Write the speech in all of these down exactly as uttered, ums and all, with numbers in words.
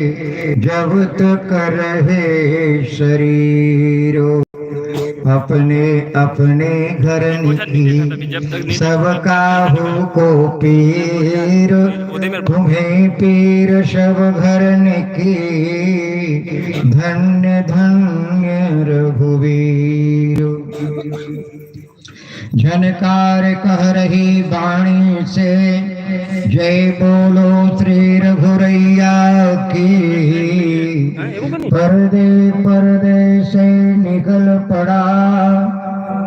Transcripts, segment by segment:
जब तक रहे शरीर। अपने अपने घर निकी, सब काहू को पीर। तुम्हें पीर सब घर निकी, धन्य धन्य रघुवीर। झनकार कह रही वाणी से, जय बोलो श्री रघुरैया की। पर्दे पर्दे से निकल पड़ा,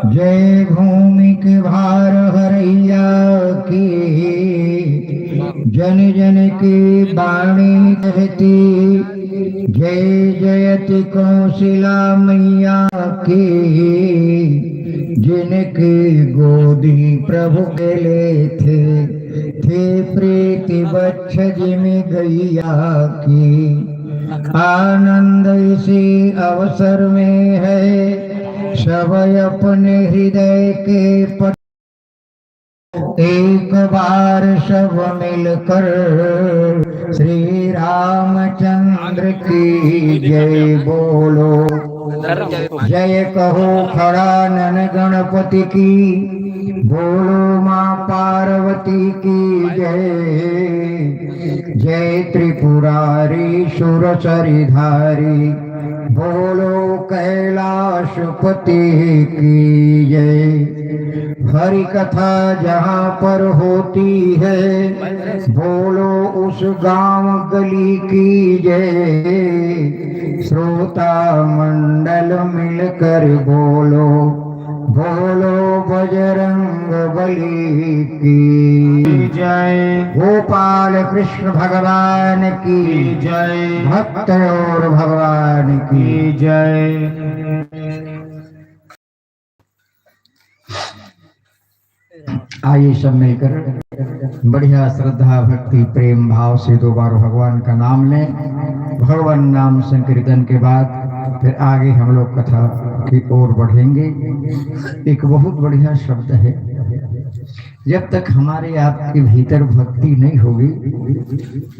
जय भूमि के भार हरैया की। जन जन की वाणी कहती, जय जयति कौशिला मैया की। जिनकी गोदी प्रभु खेले थे, थे प्रीति वत्स जिम गैया की। आनंद इसी अवसर में है, सब अपने हृदय के पट एक बार सब मिलकर श्री रामचंद्र की जय बोलो। जय कहो खड़ानन गणपति की, बोलो माँ पार्वती की जय। जय त्रिपुरारी सुर सरिधारी, बोलो कैलाशपति की जय। हरि कथा जहाँ पर होती है, बोलो उस गांव गली की जय। श्रोता मंडल मिलकर बोलो, बोलो बजरंग बली की जय। गोपाल कृष्ण भगवान की जय। भक्त और भगवान की जय। आइए सब मिलकर बढ़िया श्रद्धा, भक्ति, प्रेम भाव से दो बार भगवान का नाम लें। भगवान नाम संकीर्तन के बाद फिर आगे हम लोग कथा की ओर बढ़ेंगे। एक बहुत बढ़िया शब्द है, जब तक हमारे आपके भीतर भक्ति नहीं होगी,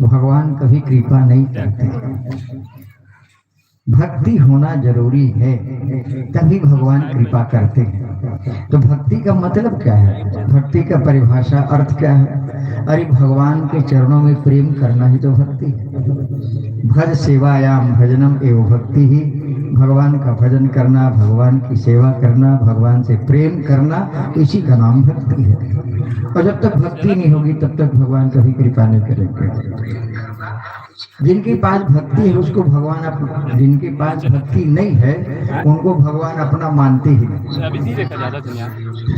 भगवान कभी कृपा नहीं करते। भक्ति होना जरूरी है, तभी भगवान कृपा करते हैं। तो भक्ति का मतलब क्या है? भक्ति का परिभाषा, अर्थ क्या है? अरे, भगवान के चरणों में प्रेम करना ही तो भक्ति है। भज सेवायाम भजनम एव भक्ति ही। भगवान का भजन करना, भगवान की सेवा करना, भगवान से प्रेम करना, इसी का नाम भक्ति है। और जब तक भक्ति नहीं होगी, तब तक भगवान कभी कृपा नहीं करेंगे। जिनके पास भक्ति है, उसको भगवान अपना, जिनके पास भक्ति नहीं है, उनको भगवान अपना मानते ही नहीं। अभी नहीं देखा ज्यादा दुनिया।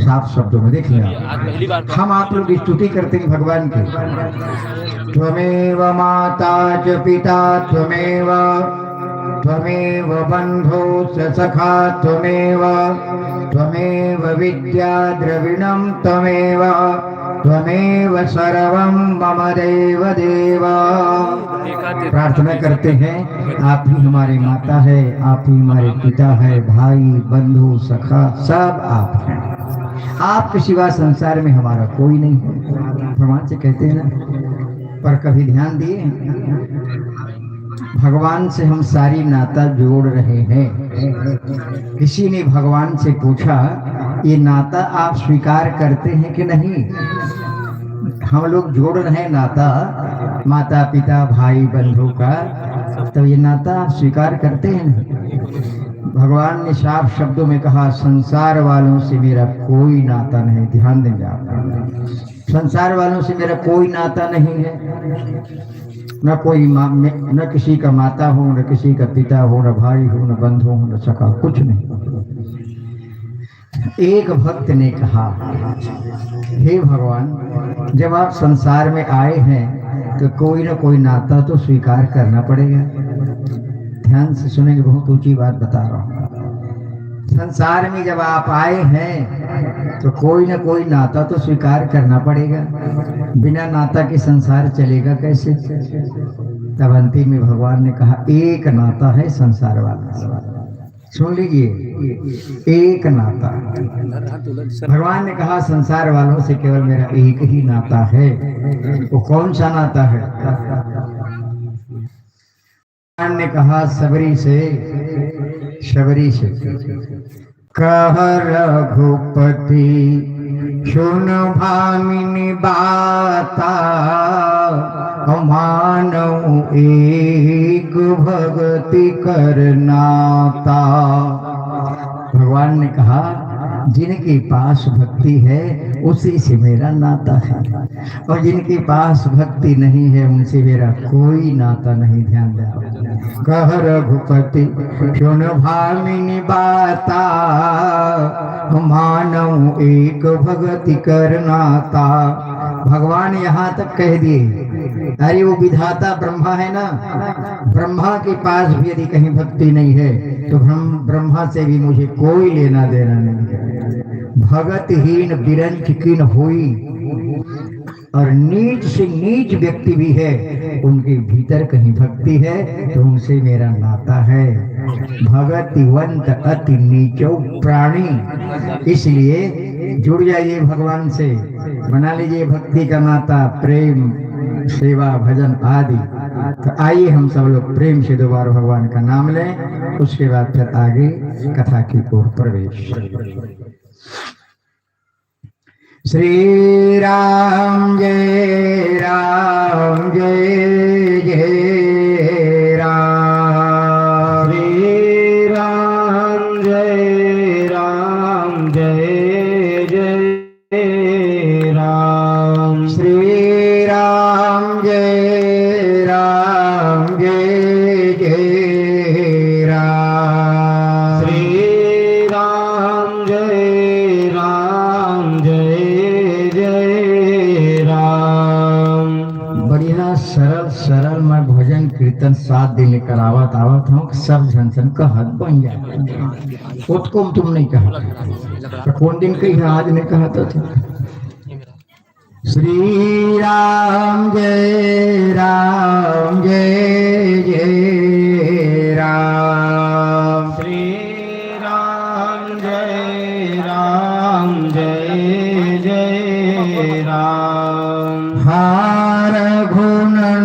साफ शब्दों में देखिए आप। आज पहली बार तो हम आप लोग स्तुति करते हैं भगवान की। त्वमेव माता च पिता त्वमेव, त्वमेव बंधो च सखा त्वमेव, त्वमेव विद्या द्रविणम त्वमेव, त्वमेव सर्वम मम देव देव। प्रार्थना करते हैं, आप ही हमारे माता है, आप ही हमारे पिता है, भाई, बंधु, सखा, सब आप हैं। आपके सिवा संसार में हमारा कोई नहीं है। भगवान से कहते हैं ना, पर कभी ध्यान दिए, भगवान से हम सारी नाता जोड़ रहे हैं। किसी ने भगवान से पूछा, "ये नाता आप स्वीकार करते हैं कि नहीं?" हम लोग जोड़ रहे हैं नाता, माता, पिता, भाई, बंधु का, तो ये नाता आप स्वीकार करते हैं नहीं? भगवान ने साफ शब्दों में कहा, "संसार वालों से मेरा कोई नाता नहीं।" ध्यान देंगे आप, संसार वालों से मेरा कोई नाता नहीं है, न कोई माँ, न किसी का माता हूँ, न किसी का पिता हूँ, न भाई हूँ, न बंधु हूँ, न सखा, कुछ नहीं। एक भक्त ने कहा, "हे भगवान, जब आप संसार में आए हैं तो कोई ना कोई नाता तो स्वीकार करना पड़ेगा।" ध्यान से सुनेंगे, बहुत ऊंची बात बता रहा हूँ। संसार में जब आप आए हैं तो कोई ना कोई नाता तो स्वीकार करना पड़ेगा। बिना नाता के संसार चलेगा कैसे? तब अंतिम में भगवान ने कहा, "एक नाता है संसार वाला।" सुन लीजिए, एक नाता। भगवान ने कहा, "संसार वालों से केवल मेरा एक ही नाता है।" वो कौन सा नाता है? भगवान ने कहा शबरी से, शबरी से, कह रघुपति सुन भामिनी बाता, मानव एक भगति कर नाता। भगवान ने कहा, जिनके पास भक्ति है उसी से मेरा नाता है, और जिनके पास भक्ति नहीं है उनसे मेरा कोई नाता नहीं। ध्यान दे, कह रघुपति सुन भामिनी बाता, मानव एक भगति कर नाता। भगवान यहाँ तक कह दिए, अरे वो विधाता ब्रह्मा है ना, ब्रह्मा के पास भी यदि कहीं भक्ति नहीं है तो ब्रह्म ब्रह्मा से भी मुझे कोई लेना देना नहीं है। भगतहीन बिरंच किन होई, और नीच से नीच व्यक्ति भी है, उनके भीतर कहीं भक्ति है तो उनसे मेरा नाता है। भगतिवंत अति नीचो प्राणी, इसलिए जुड़ जाइए भगवान से, बना लीजिए भक्ति का नाता, प्रेम, सेवा, भजन आदि। तो आइए हम सब लोग प्रेम से दो बार भगवान का नाम लें, उसके बाद फिर आगे कथा की ओर प्रवेश। श्री राम जय राम जय जय राम। श्री राम जय राम जय जय राम। श्री राम जय राम जय जय राम। श्री राम जय राम जय जय राम। बढ़िया सरल सरल मैं भजन कीर्तन सात दिन ले करावत आवत हूँ, सब झन झन कहत बन जाए। उसको तुम नहीं कहा था। तो कौन दिन कही है, आज नहीं कहा था। श्री राम जय राम जय जय राम। श्री राम जय राम जय जय राम। हा रघुनंदन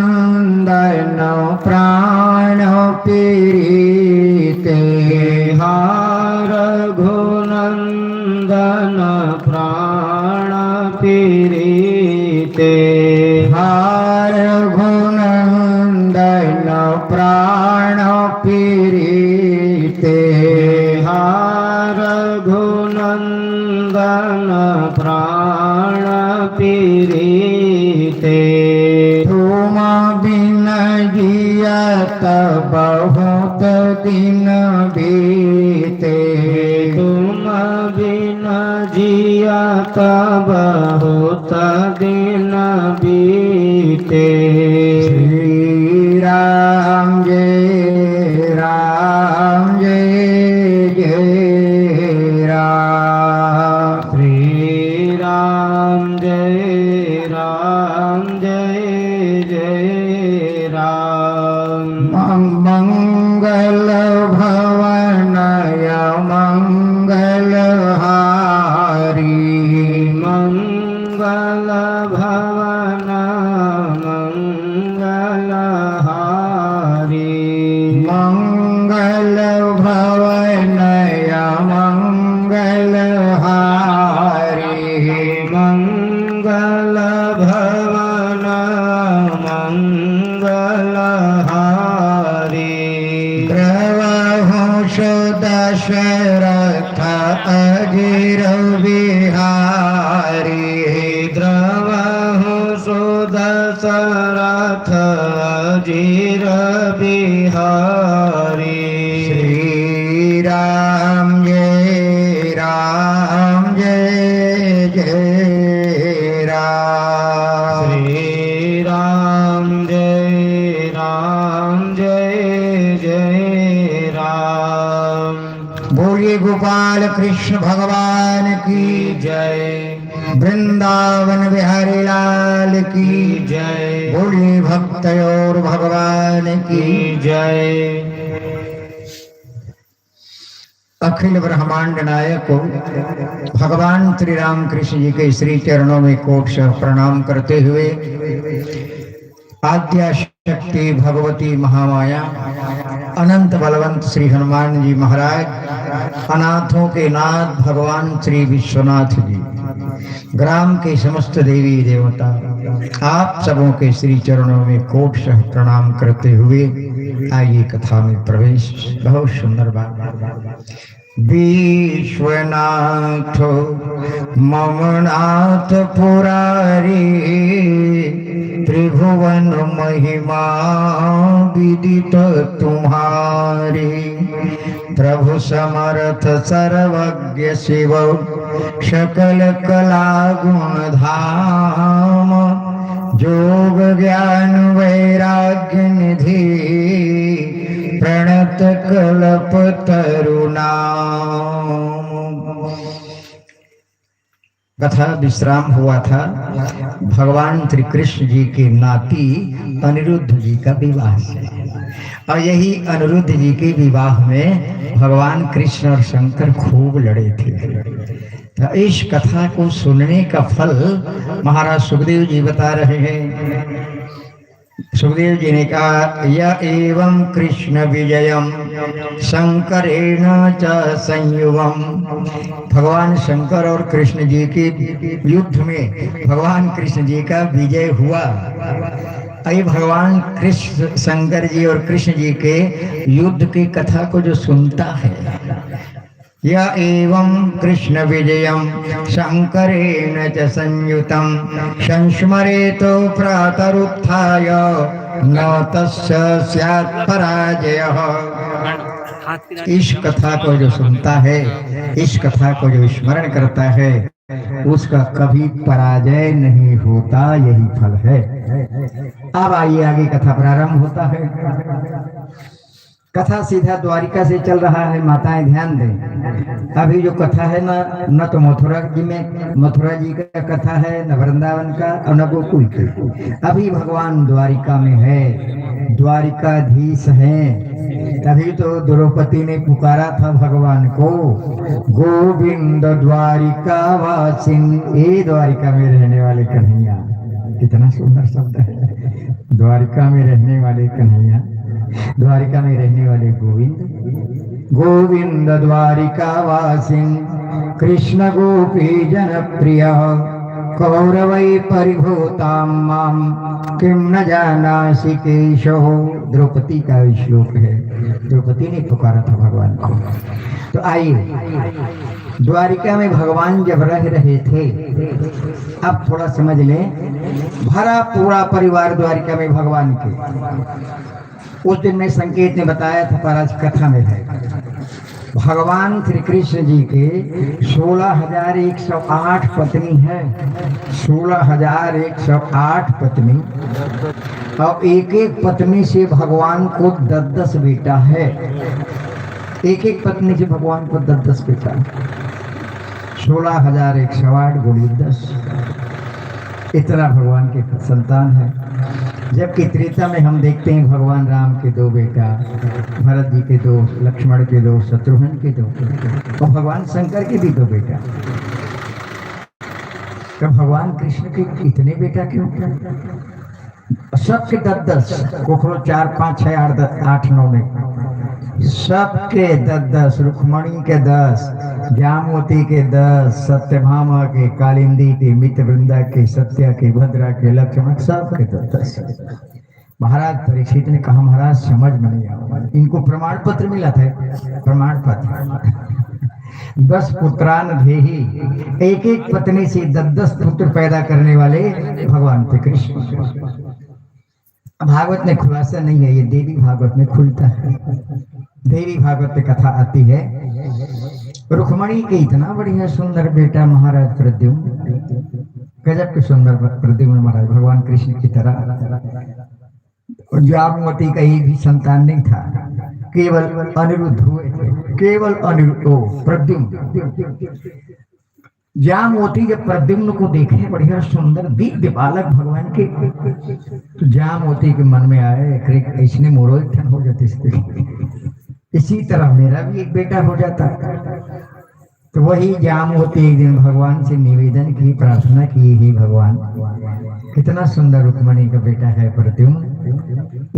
प्राण पीड़िते। हा रघुनंदन प्राण पीड़िते। हा रघुनंदन प्राण पीड़िते। हा रघुनंदन प्राण पीड़िते। तुम बिन जियत बहुत दिन बीते। तुम बिन जियत बहुत दिन बीते। श्री राम जय राम जय जय राम। श्री राम जय राम जय जय राम। मं-, मंगल भवन अमंगल हारी। मंगल भवन मंगल हारी। मंगल भवन अमंगल हारी। मंगल भवन मंगल हारी। द्रवहु सु दशरथ अजिर बिहारी। द्रवहु सु दशरथ अजिर बिहारी। श्री राम जय राम जय जय राम। श्री राम जय राम जय जय राम। बोलिए गोपाल कृष्ण भगवान की जय। वृंदावन बिहारी लाल की जय। बोलिए भक्त और भगवान की जय। अखिल ब्रह्मांड नायक को भगवान श्री राम कृष्ण जी के श्री चरणों में कोट से प्रणाम करते हुए आद्या शक्ति भगवती महामाया, अनंत बलवंत श्री हनुमान जी महाराज, अनाथों के नाथ भगवान श्री विश्वनाथ जी, ग्राम के समस्त देवी देवता, आप सबों के श्री चरणों में कोट सह प्रणाम करते हुए आइए कथा में प्रवेश। बहुत सुंदर बात। विश्वनाथ मम नाथ पुरारी, त्रिभुवन महिमा विदित तुम्हारी। प्रभु समर्थ सर्वज्ञ शिव, सकल कला गुण धाम, जोग ज्ञान वैराग्य निधि, प्रणत कल्प तरुणाम। कथा विश्राम हुआ था भगवान श्री कृष्ण जी के नाती अनिरुद्ध जी का विवाह से। और यही अनिरुद्ध जी के विवाह में भगवान कृष्ण और शंकर खूब लड़े थे। तो इस कथा को सुनने का फल महाराज सुखदेव जी बता रहे हैं। सुखदेव जी ने कहा, "य एवं कृष्ण विजयम शंकरेण च संयुवम।" भगवान शंकर और कृष्ण जी के युद्ध में भगवान कृष्ण जी का विजय हुआ। ये भगवान कृष्ण, शंकर जी और कृष्ण जी के युद्ध की कथा को जो सुनता है, "य एवं कृष्ण विजयम शंकरेण च संयुतम, संस्मरेतो प्रातरुत्थाय न तस्य स्यात् पराजयः।" इस कथा को जो सुनता है, इस कथा को जो स्मरण करता है, उसका कभी पराजय नहीं होता, यही फल है। अब आइए, आगे कथा प्रारंभ होता है। कथा सीधा द्वारिका से चल रहा है, माताएं ध्यान दें। अभी जो कथा है ना, न तो मथुरा जी में, मथुरा जी का कथा है, न वृंदावन का और न गोकुल की। अभी भगवान द्वारिका में है, द्वारिकाधीश हैं। तभी तो द्रौपदी ने पुकारा था भगवान को, "गोविंद द्वारिका वासिन", ए द्वारिका में रहने वाले कन्हैया। कितना सुंदर शब्द है, द्वारिका में रहने वाले कन्हैया, द्वारिका में रहने वाले गोविंद। "गोविंद द्वारिका वासिन कृष्ण गोपी जन प्रिय, कौरवै परिभूतां मां किं न जानासि केशव।" द्रौपदी का श्लोक है, द्रौपदी ने पुकारा था भगवान को। तो आइए, द्वारिका में भगवान जब रह रहे थे, अब थोड़ा समझ लें, भरा पूरा परिवार द्वारिका में भगवान के। उस दिन मैं संकेत में बताया था, पर आज कथा में है। भगवान श्री कृष्ण जी के सोलह हजार एक सौ आठ पत्नी है, सोलह हजार एक सौ आठ पत्नी, और एक एक पत्नी से भगवान को दस दस बेटा है, एक एक पत्नी से भगवान को दस दस बेटा है। सोलह हजार एक सौ आठ गुणित दस, इतना भगवान के संतान है। जबकि त्रेता में हम देखते हैं, भगवान राम के दो बेटा, भरत जी के दो, लक्ष्मण के दो, शत्रुघ्न के दो, और भगवान शंकर के भी दो बेटा। तो भगवान कृष्ण के इतने बेटा क्यों? सबके दस दस, कोखरो चार, पाँच, छः, आठ, दस, आठ, नौ में, सबके दस दस, रुक्मणी के दस, जामवती के दस, सत्यभामा के, कालिंदी के, मित्रवृंदा के, सत्या के, भद्रा के, लक्ष्मण, सबके दस दस। महाराज परीक्षित ने कहा, "महाराज, समझ में नहीं आवा।" इनको प्रमाण पत्र मिला था, प्रमाण पत्र। "दस पुत्रान धेहि", एक एक पत्नी से दस दस पुत्र पैदा करने वाले भगवान थे कृष्ण। भागवत में खुलासा नहीं है, ये देवी भागवत में खुलता है। देवी भागवत में कथा आती है, रुक्मणी के इतना बढ़िया सुंदर बेटा महाराज प्रद्युम्न, गजब के सुंदर प्रद्युम्न महाराज, भगवान कृष्ण की तरह। और जामवती का एक भी संतान नहीं था, केवल अनिरुद्ध हुए थे, केवल अनिरुद्ध, ओ, प्रद्युम्न। जामवती जब प्रद्युम्न को देखे, बढ़िया सुंदर दिव्य बालक भगवान के, तो जामवती के मन में आए, "एकरे अइसने मोरो एक ठन हो जाते, इसी तरह मेरा भी एक बेटा हो जाता।" तो वही जामवती एक दिन भगवान से निवेदन की, प्रार्थना की, "हे भगवान, कितना सुंदर रुक्मणी का बेटा है प्रद्युम्न,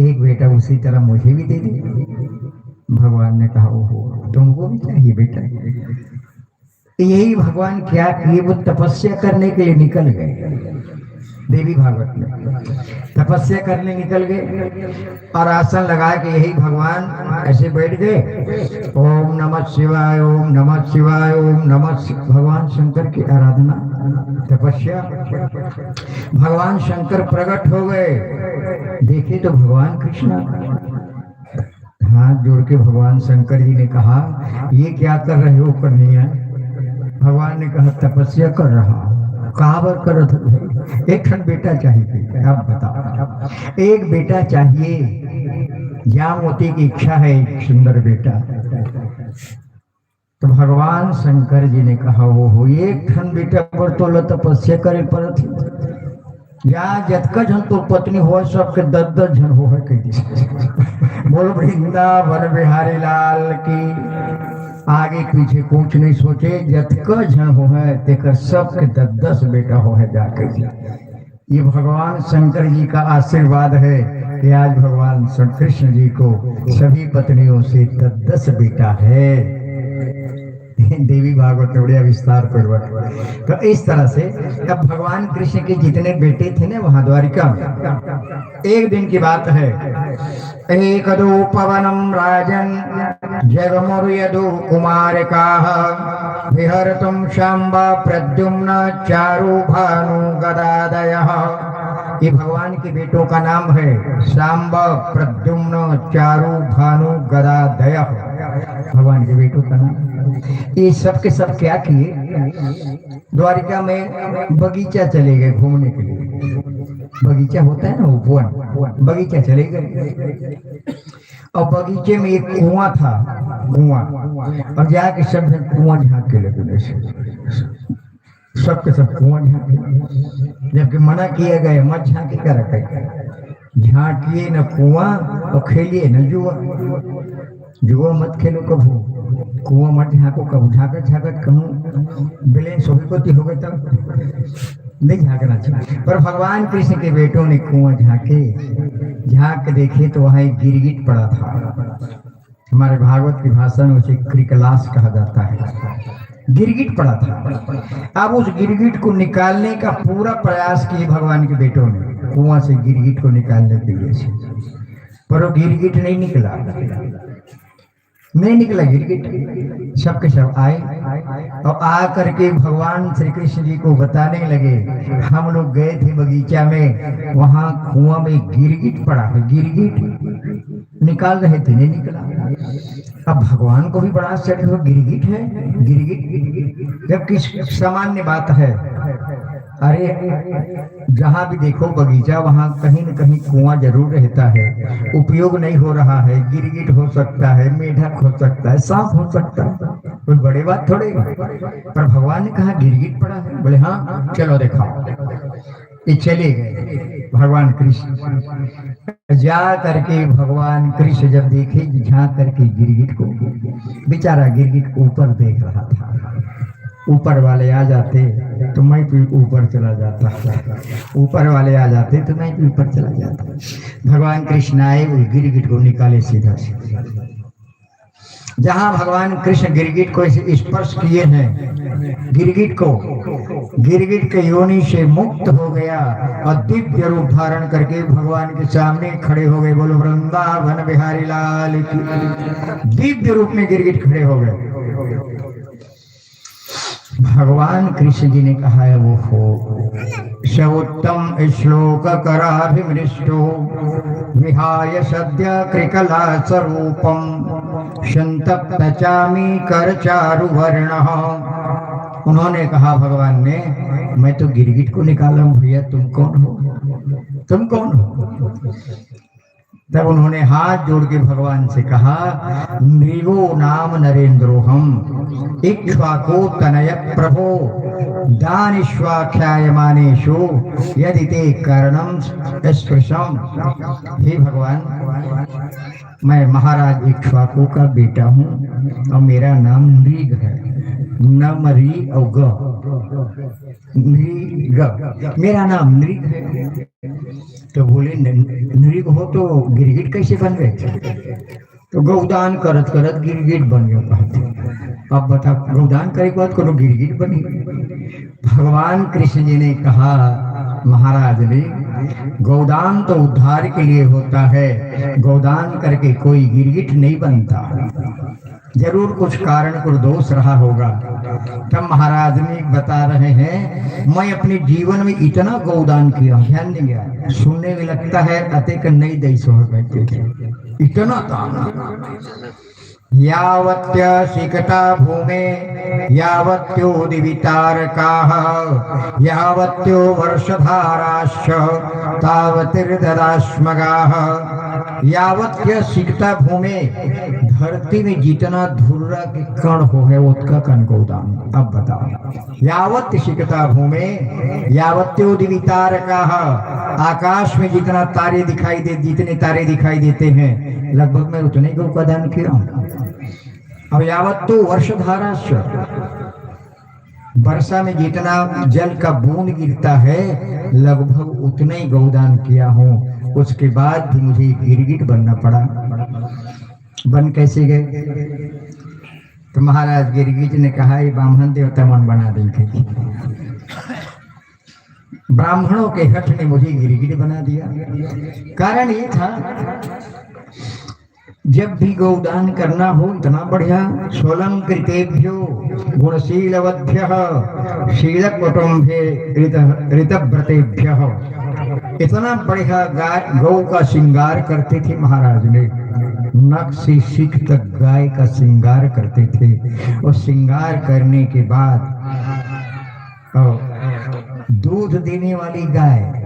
एक बेटा उसी तरह मुझे भी दे दे। भगवान ने कहा, ओहो, तुमको भी चाहिए बेटा? यही भगवान क्या किए, वो तपस्या करने के लिए निकल गए। देवी भागवत में तपस्या करने निकल गए और आसन लगा के यही भगवान ऐसे बैठ गए। ओम नमः शिवाय, ओम नमः शिवाय, ओम नमः शि-, भगवान शंकर की आराधना, तपस्या। भगवान शंकर प्रकट हो गए। देखे तो भगवान कृष्ण हाथ जोड़ के भगवान शंकर जी ने कहा, ये क्या कर रहे हो कन्हैया? भगवान ने कहा, तपस्या कर रहा हूँ। काबर करत हो भाई? एक ठन बेटा चाहिए। अब बताओ, एक बेटा चाहिए। जामवती की इच्छा है, एक सुंदर बेटा। तो भगवान शंकर जी ने कहा, वो हो, एक ठन बेटा पर तो ला तपस्या करे पड़त है। या जतका झन तोर पत्नी हो, सबके दस दस झन हो है, कह दी। बोल वृंदावन बिहारी लाल की। आगे पीछे कुछ नहीं सोचे, जतका झन हो है, तेकर सबके दस दस बेटा हो है, जा कह दी। ये भगवान शंकर जी का आशीर्वाद है कि आज भगवान श्री कृष्ण जी को सभी पत्नियों से दस दस बेटा है। देवी भागवत में बढ़िया विस्तार पूर्वक। तो इस तरह से अब भगवान कृष्ण के जितने बेटे थे ना वहां द्वारिका में, एक दिन की बात है, एकदूपवनं राजन् जग्मुर्यदुः कुमारकाः विहर्तुं शाम्बा प्रद्युम्न चारु भानु गदादयः। ये भगवान के बेटों का नाम है, शाम्बा प्रद्युम्न चारु भानु गदादयः, भगवान के बेटों का नाम। ये सब के सब क्या किए? द्वारिका में बगीचा चले गए घूमने के लिए। बगीचा होता है ना, उपवन, बगीचा चले गए। और बगीचे में एक कुआं था, कुआं, और जाके सब जन कुआं झांक के लगे ऐसे, सबके सब कुआं झांके, जबकि मना किया गया, मत झांके, क्या रखे, झांकिए न कुआं और खेलिए न जुआ। जुआ मत खेलो कभू, कुआं मत झांको कभू। झांकत झांकत कहूं बैलेंस होगी कोती हो गए तब नहीं झांकना चाहिए। पर भगवान कृष्ण के बेटों ने कुआं झांके, झांक के देखे तो वहां एक गिरगिट पड़ा था। हमारे भागवत की भाषा में उसे क्रिकलास कहा जाता है। गिरगिट पड़ा था। अब उस गिरगिट को निकालने का पूरा प्रयास किए भगवान के बेटों ने, कुआं से गिरगिट को निकालने के लिए से, पर वो गिरगिट नहीं निकला, नहीं निकला गिरगिट। सबके सब आए और आ करके भगवान श्री कृष्ण जी को बताने लगे, हम लोग गए थे बगीचा में, वहां कुआं में गिरगिट पड़ा है, गिरगिट निकाल रहे थे, नहीं निकला। अब भगवान को भी बड़ा आश्चर्य हो, गिरगिट है, गिरगिट, जबकि सामान्य बात है। अरे, जहां भी देखो बगीचा, वहां कहीं न कहीं कुआं जरूर रहता है, उपयोग नहीं हो रहा है, गिरगिट हो सकता है, मेढक हो सकता है, सांप हो सकता है, कोई बड़ी बात थोड़ी। पर भगवान ने कहा गिरगिट पड़ा है, बोले हाँ चलो दिखाओ। ये चले गए भगवान कृष्ण। जा करके भगवान कृष्ण जब देखे, झांक करके गिरगिट को, बेचारा गिरगिट ऊपर देख रहा था। ऊपर वाले आ जाते तो मैं भी ऊपर चला जाता, ऊपर वाले आ जाते तो मैं भी ऊपर चला जाता। भगवान कृष्ण आए, वो गिरगिट को निकाले सीधा सीधा। जहां भगवान कृष्ण गिरगिट को ऐसे स्पर्श किए हैं, गिरगिट को, गिरगिट के योनि से मुक्त हो गया और दिव्य रूप धारण करके भगवान के सामने खड़े हो गए। बोलो वृंदावन बिहारी लाल की। दिव्य रूप में गिरगिट खड़े हो गए। भगवान कृष्ण जी ने कहा है, वो हो, स उत्तम श्लोक कराभिमृष्टो विहाय सद्य कृकला स्वरूपम संतप्त चामी कर चारु वर्ण। उन्होंने कहा भगवान ने, मैं तो गिरगिट को निकाला हूं भैया, तुम कौन हो? तुम कौन हो? तब उन्होंने हाथ जोड़ के भगवान से कहा, नृगो नाम नरेंद्रोहम इक्ष्वाको तनय प्रभो दानिष्वाख्यायमानेषु यदि ते कर्णम स्पृशम। हे भगवान, मैं महाराज इक्ष्वाकु का बेटा हूँ और मेरा नाम नृग है। नम री और ग। नृग, मेरा नाम नृग है। तो बोले, "न-, नृग हो तो गिरगिट कैसे बन गए?" तो गौदान करत करत गिरगिट बन गया। अब बता, गौदान करे के बाद कोनो गिरगिट बनी? भगवान कृष्ण जी ने कहा, महाराज ने, गौदान तो उद्धार के लिए होता है, गौदान करके कोई गिरगिट नहीं बनता, जरूर कुछ कारण, कुछ दोष रहा होगा। तब महाराज ने बता रहे हैं, मैं अपने जीवन में इतना गौदान किया, ध्यान देंगे, सुनने में लगता है अतेक नहीं दई सो कहते थे, इतना दान। यावत्य सिकता भूमे यावत्यो दिवितारकाः, यावत्यो वर्षधाराश्च तावतीर्ददाश्मगाः। यावत्य सिकता भूमे, धरती में जितना धुर्रा के कण हो है, ओतका कन गौदान। अब बताओ, यावत्य सिकता भूमे यावत्यो दिवितारकाः, आकाश में जितना तारे दिखाई दे, जितने तारे दिखाई देते हैं, लगभग मैं उतने गौ का दान किया हूँ। अब यावत्यो वर्षधाराश्च, वर्षा में जितना जल का बूंद गिरता है, लगभग उतना ही गौदान किया हूँ। उसके बाद भी मुझे गिरगिट बनना पड़ा। बन कैसे गए? तो महाराज गिरगिट ने कहा, "ये ब्राह्मण देवता मन बना देंगे।" ब्राह्मणों के हठ ने मुझे गिरगिट बना दिया। कारण ये था, जब भी गौदान करना हो, इतना बढ़िया, "सोलंकृतेभ्यो गुणशीलवद्भ्यः शीलकुटुम्भे ऋत-, ऋतव्रतेभ्यः।" इतना बढ़िया गाय, गौ का श्रृंगार करते थे महाराज ने, नख से शिख तक गाय का श्रृंगार करते थे। और श्रृंगार करने के बाद, और दूध देने वाली गाय,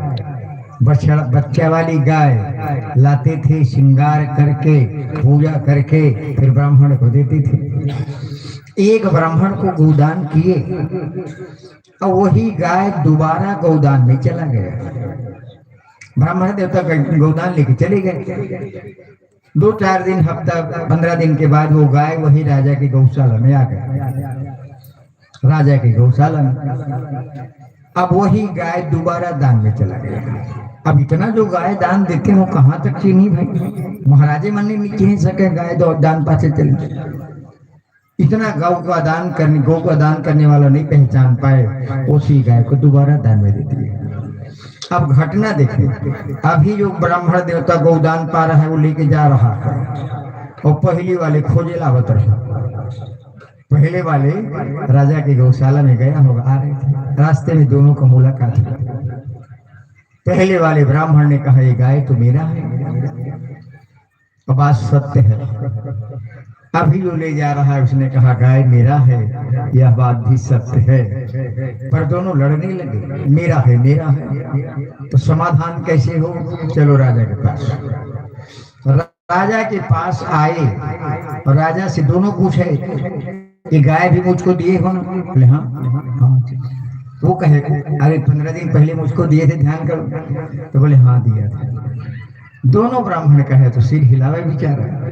बछड़ा, बच्चा वाली गाय लाते थे, श्रृंगार करके, पूजा करके, फिर ब्राह्मण को देते थे। एक ब्राह्मण को गौदान किए, और वही गाय दोबारा गौदान में चला गया। ब्राह्मण देवता गौ-, गौदान लेके चले गए। दो चार दिन, हफ्ता, पन्द्रह दिन के बाद वो गाय वही राजा की गौशाला में आ गई, राजा की गौशाला में। अब वही गाय दोबारा दान में चला गया। अब इतना जो गाय दान देते हो, कहाँ तक चीन्ही भाई? महाराजे मन नहीं चीन्ह सके, गाय दो दान पाछे चली। इतना गौ का दान करने, गौ का दान करने वाला नहीं पहचान पाए, उसी गाय को दोबारा दान में दे दिए। अब घटना देखिए, अभी जो ब्राह्मण देवता गौदान पा रहा है, वो लेके जा रहा है, और पहली वाले खोजे लावत रहे। पहले वाले राजा के गौशाला में गया होगा, आ रहे थे, रास्ते में दोनों का मुलाकात हुआ। पहले वाले ब्राह्मण ने कहा, "ये गाय तो मेरा है।" अब बात सत्य है। अभी जो ले जा रहा है, उसने कहा, "गाय मेरा है।" यह बात भी सत्य है। पर दोनों लड़ने लगे, "मेरा है, मेरा है।" तो समाधान कैसे हो? चलो राजा के पास। राजा के पास आए और राजा से दोनों पूछे, "ये गाय भी मुझको दिए हो ना?" बोले, "हाँ।" "हाँ।" वो कहे, "अरे, पन्द्रह दिन पहले मुझको दिए थे, ध्यान करो।" तो बोले, "हाँ, दिया था।" दोनों ब्राह्मण कहे तो सिर हिलावे बेचारा।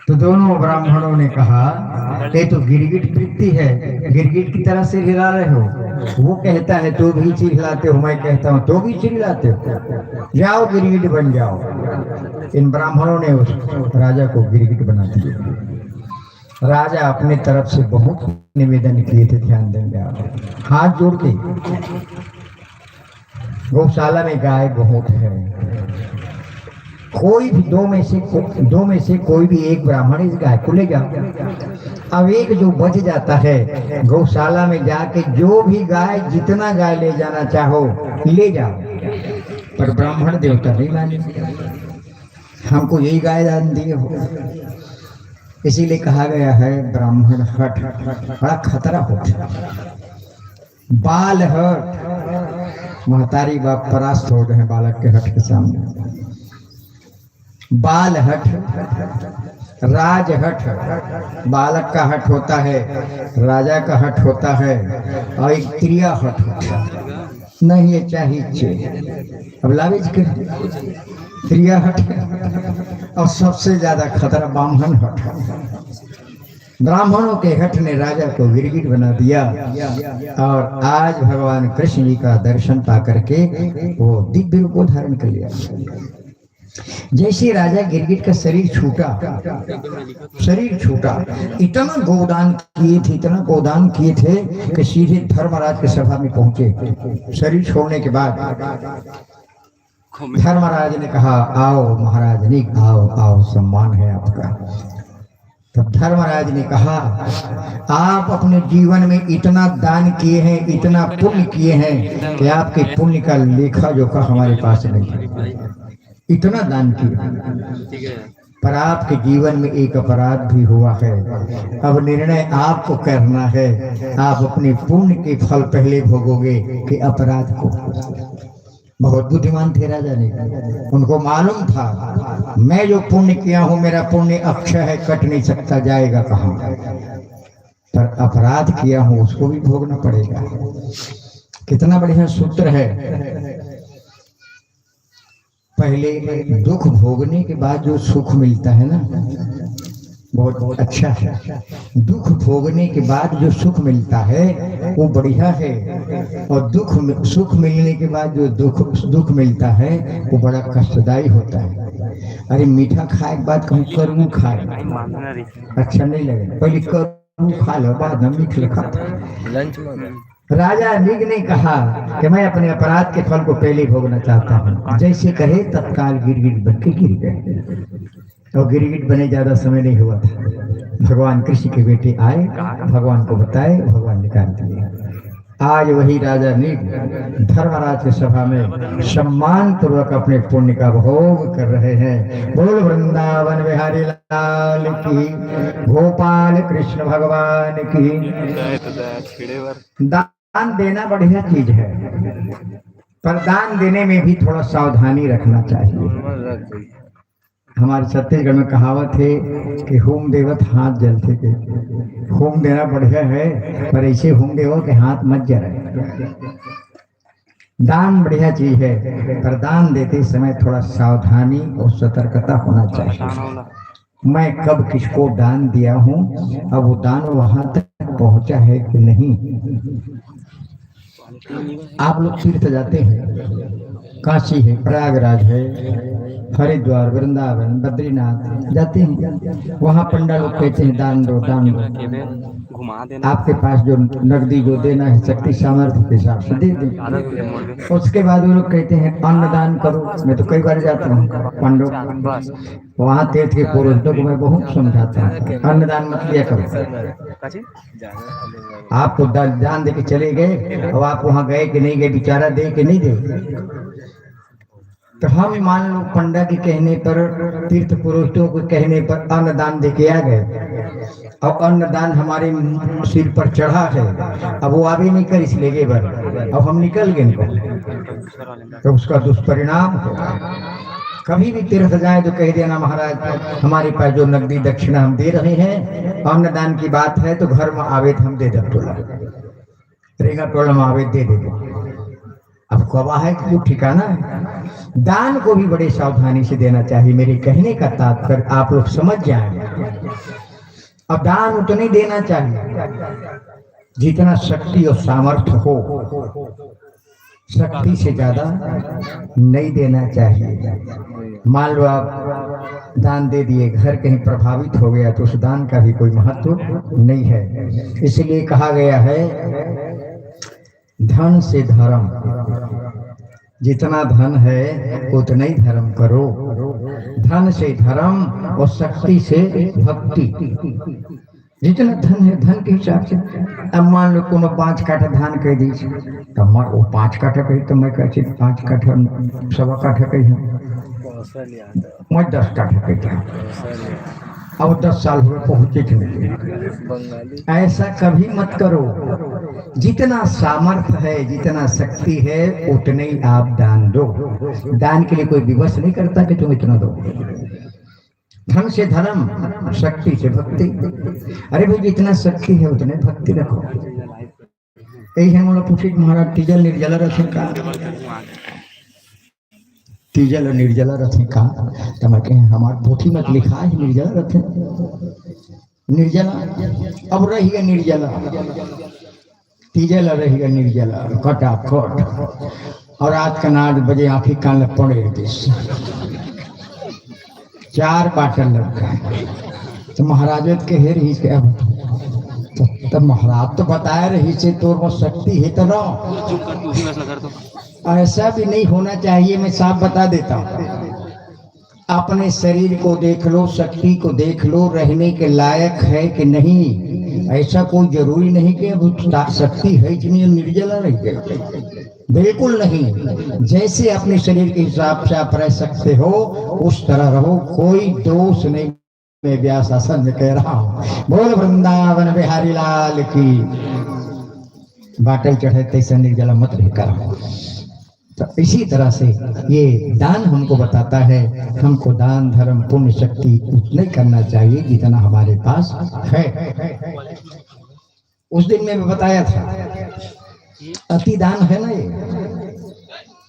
तो दोनों ब्राह्मणों ने कहा, "ये तो गिरगिट वृत्ति है, गिरगिट की तरह सिर हिला रहे हो।" वो कहता है तो भी सिर हिलाते हो, मैं कहता हूँ तो भी सिर हिलाते हो। जाओ, गिरगिट बन जाओ। इन ब्राह्मणों ने उस राजा को गिरगिट बना दिया। राजा अपने तरफ से बहुत निवेदन किए थे, ध्यान देंगे आप, हाथ जोड़ के। गौशाला में गाय बहुत है, कोई भी दो में से को-, दो में से कोई भी एक ब्राह्मण इस गाय को ले जाओ। अब एक जो बच जाता है, गौशाला में जाके जो भी गाय, जितना गाय ले जाना चाहो, ले जाओ। पर ब्राह्मण देवता नहीं माने, "हमको यही गाय दान दिए हो।" इसीलिए कहा गया है, ब्राह्मण हठ बड़ा खतरा होता है। बाल हठ, महतारी बाप परास्त हो गए हैं बालक के हठ के सामने। बाल हठ, राज हठ, बालक का हठ होता है, राजा का हठ होता है, और एक त्रिया हठ होता है। नहीं, ये चाहिए, चाहिए। अब लावेज के त्रिया हठ, और सबसे ज्यादा खतरा बाम्हन हठ। ब्राह्मणों के हठ ने राजा को गिरगिट बना दिया और आज भगवान कृष्ण जी का दर्शन पा करके वो दिव्य रूप को धारण कर लिया। जैसे राजा गिरगिट का शरीर छूटा, शरीर छूटा, इतना गोदान किए थे, इतना गोदान किए थे कि सीधे धर्मराज के सभा में पहुंचे। शरीर छोड़ने के बाद धर्मराज ने कहा, "आओ महाराज, नहीं, आओ, आओ, सम्मान है आपका।" तब धर्मराज ने कहा, "आप अपने जीवन में इतना दान किए हैं, इतना पुण्य किए हैं कि आपके पुण्य का लेखा जोखा हमारे पास नहीं है। इतना दान किए, पर आपके जीवन में एक अपराध भी हुआ है। अब निर्णय आपको करना है, आप अपने पुण्य के फल पहले भोगोगे कि अपराध को।" बहुत बुद्धिमान थे राजा ने, उनको मालूम था, "मैं जो पुण्य किया हूं, मेरा पुण्य अक्षय है, कट नहीं सकता, जाएगा कहां? पर अपराध किया हूं, उसको भी भोगना पड़ेगा।" कितना बढ़िया सूत्र है। पहले दुख भोगने के बाद जो सुख मिलता है ना, बहुत अच्छा है। दुख भोगने के बाद जो सुख मिलता है, वो बढ़िया है, और दुख, सुख मिलने के बाद जो दुख, दुख मिलता है, वो बड़ा कष्टदायी होता है। अरे, मीठा खाए के बाद कहूँ करू खाए, अच्छा नहीं लगे, पहले करू खा लो, बाद में मीठ लगा। लंच में राजा मृग ने कहा कि मैं अपने अपराध के फल को पहले भोगना चाहता हूँ। जैसे कहे, तत्काल गिरगिट बन के गिर गए। और गिरगिट बने ज्यादा समय नहीं हुआ था, भगवान कृष्ण के बेटे आए, भगवान को बताए, भगवान निकाल दिए। आज वही राजा मृग धर्मराज की सभा में सम्मान पूर्वक अपने पुण्य का भोग कर रहे हैं। बोल वृंदावन बिहारी लाल की, गोपाल कृष्ण भगवान की। दान देना बढ़िया चीज है, पर दान देने में भी थोड़ा सावधानी रखना चाहिए। हमारे छत्तीसगढ़ में कहावत है कि "हूम देवत हाथ जलथे" के। हूम देना बढ़िया है, पर ऐसे हूम देवो कि हाथ मत जले। दान बढ़िया चीज है, पर दान देते समय थोड़ा सावधानी और सतर्कता होना चाहिए। मैं कब किसको दान दिया हूँ, अब वो दान वहां तक पहुंचा है कि नहीं। आप लोग तीर्थ जाते हैं, काशी है, प्रयागराज है, हरिद्वार, वृंदावन, बद्रीनाथ जाते हैं, वहां पंडा लोग कहते हैं, "दान दो, दान दो।" आपके पास जो नकदी जो देना है, शक्ति सामर्थ्य के हिसाब से दे दें। उसके बाद वो लोग कहते हैं, "अन्नदान करो।" मैं तो कई बार जाता हूँ पंडो, वहां तीर्थ के पुरोहितों को मैं बहुत समझाता हूँ, "अन्नदान मत किया करो।" आप तो दा-, दान दे के चले गए, अब आप वहां गए कि नहीं गए, बेचारा दे कि नहीं दे। तो हम मान लो पंडा के कहने पर, तीर्थ पुरोहितों के कहने पर अन्नदान दे के आ गए, और अन्नदान हमारे सिर पर चढ़ा है, अब वो आवे नहीं कर, इसलिए बर अब हम निकल गए, निकल। तो उसका दुष्परिणाम होगा। कभी भी तीर्थ जाए तो कह देना, "महाराज, हमारे पास जो नकदी दक्षिणा हम दे रहे हैं, अन्नदान की बात है, तो घर में आवे तो हम दे देब तोला, रेंगा टोला में आवे दे देबो।" अब कब है कि कुछ ठिकाना है। दान को भी बड़े सावधानी से देना चाहिए। मेरे कहने का तात्पर्य आप लोग समझ जाएं। अब दान उतने देना चाहिए जितना शक्ति और सामर्थ्य हो, शक्ति से ज्यादा नहीं देना चाहिए। मान लो आप दान दे दिए, घर कहीं प्रभावित हो गया, तो उस दान का भी कोई महत्व नहीं है। इसलिए कहा गया है, "धन से धर्म, जितना धन है उतना ही धर्म करो।" धन से धर्म और शक्ति से भक्ति। जितना धन है, धन के हिसाब से। अब मान लो कोनो पाँच काठा धान कह दी, तो मैं वो पाँच काठा कही, तो मैं कहती पाँच काठा, सवा काठा कही हूँ, मैं दस काठा कहता हूँ। अब दस साल हुए, पहुंचे थे नहीं। ऐसा कभी मत करो। जितना सामर्थ्य है, जितना शक्ति है, उतने ही आप दान दो। दान के लिए कोई विवश नहीं करता कि तुम इतना दो। धन से धर्म, शक्ति से भक्ति। अरे भाई, जितना शक्ति है उतने भक्ति रखो। यही है, मतलब, पूछित महाराज, तीजल निर्जला रखे का? तीजल निर्जला रखे का? तो मैं कहे, "हमार पोथी मत लिखा है निर्जला रखे।" निर्जला। अब रहिगे निर्जला, तीजे ला रहिगे निर्जला, कटाकट। अउ रात के नौ बजे आँखी कान ला पड़े दिस, चार बाटल लग गए। तो महाराज के हे रहिस के अब, तो, तो महाराज तो बताए रहिस हे, तोर में शक्ति हे तो रहो। चुप कर, तू ही फैसला कर तो। ऐसा भी नहीं होना चाहिए, मैं साफ बता देता हूँ। अपने शरीर को देख लो, शक्ति को देख लो, रहने के लायक है कि नहीं। ऐसा कोई जरूरी नहीं कि अब ता-, शक्ति है कि नहीं, निर्जला रह गए, बिल्कुल नहीं। जैसे अपने शरीर के हिसाब से आप रह सकते हो, उस तरह रहो, कोई दोष नहीं। मैं व्यास आसन में कह रहा हूँ, बोल वृंदावन बिहारी लाल की। बाटल चढ़े तैसे निर्जला मत भी करो। तो इसी तरह से ये दान हमको बताता है, हमको दान, धर्म, पुण्य, शक्ति उतना ही करना चाहिए जितना हमारे पास है। उस दिन मैं बताया था, अति दान है ना, ये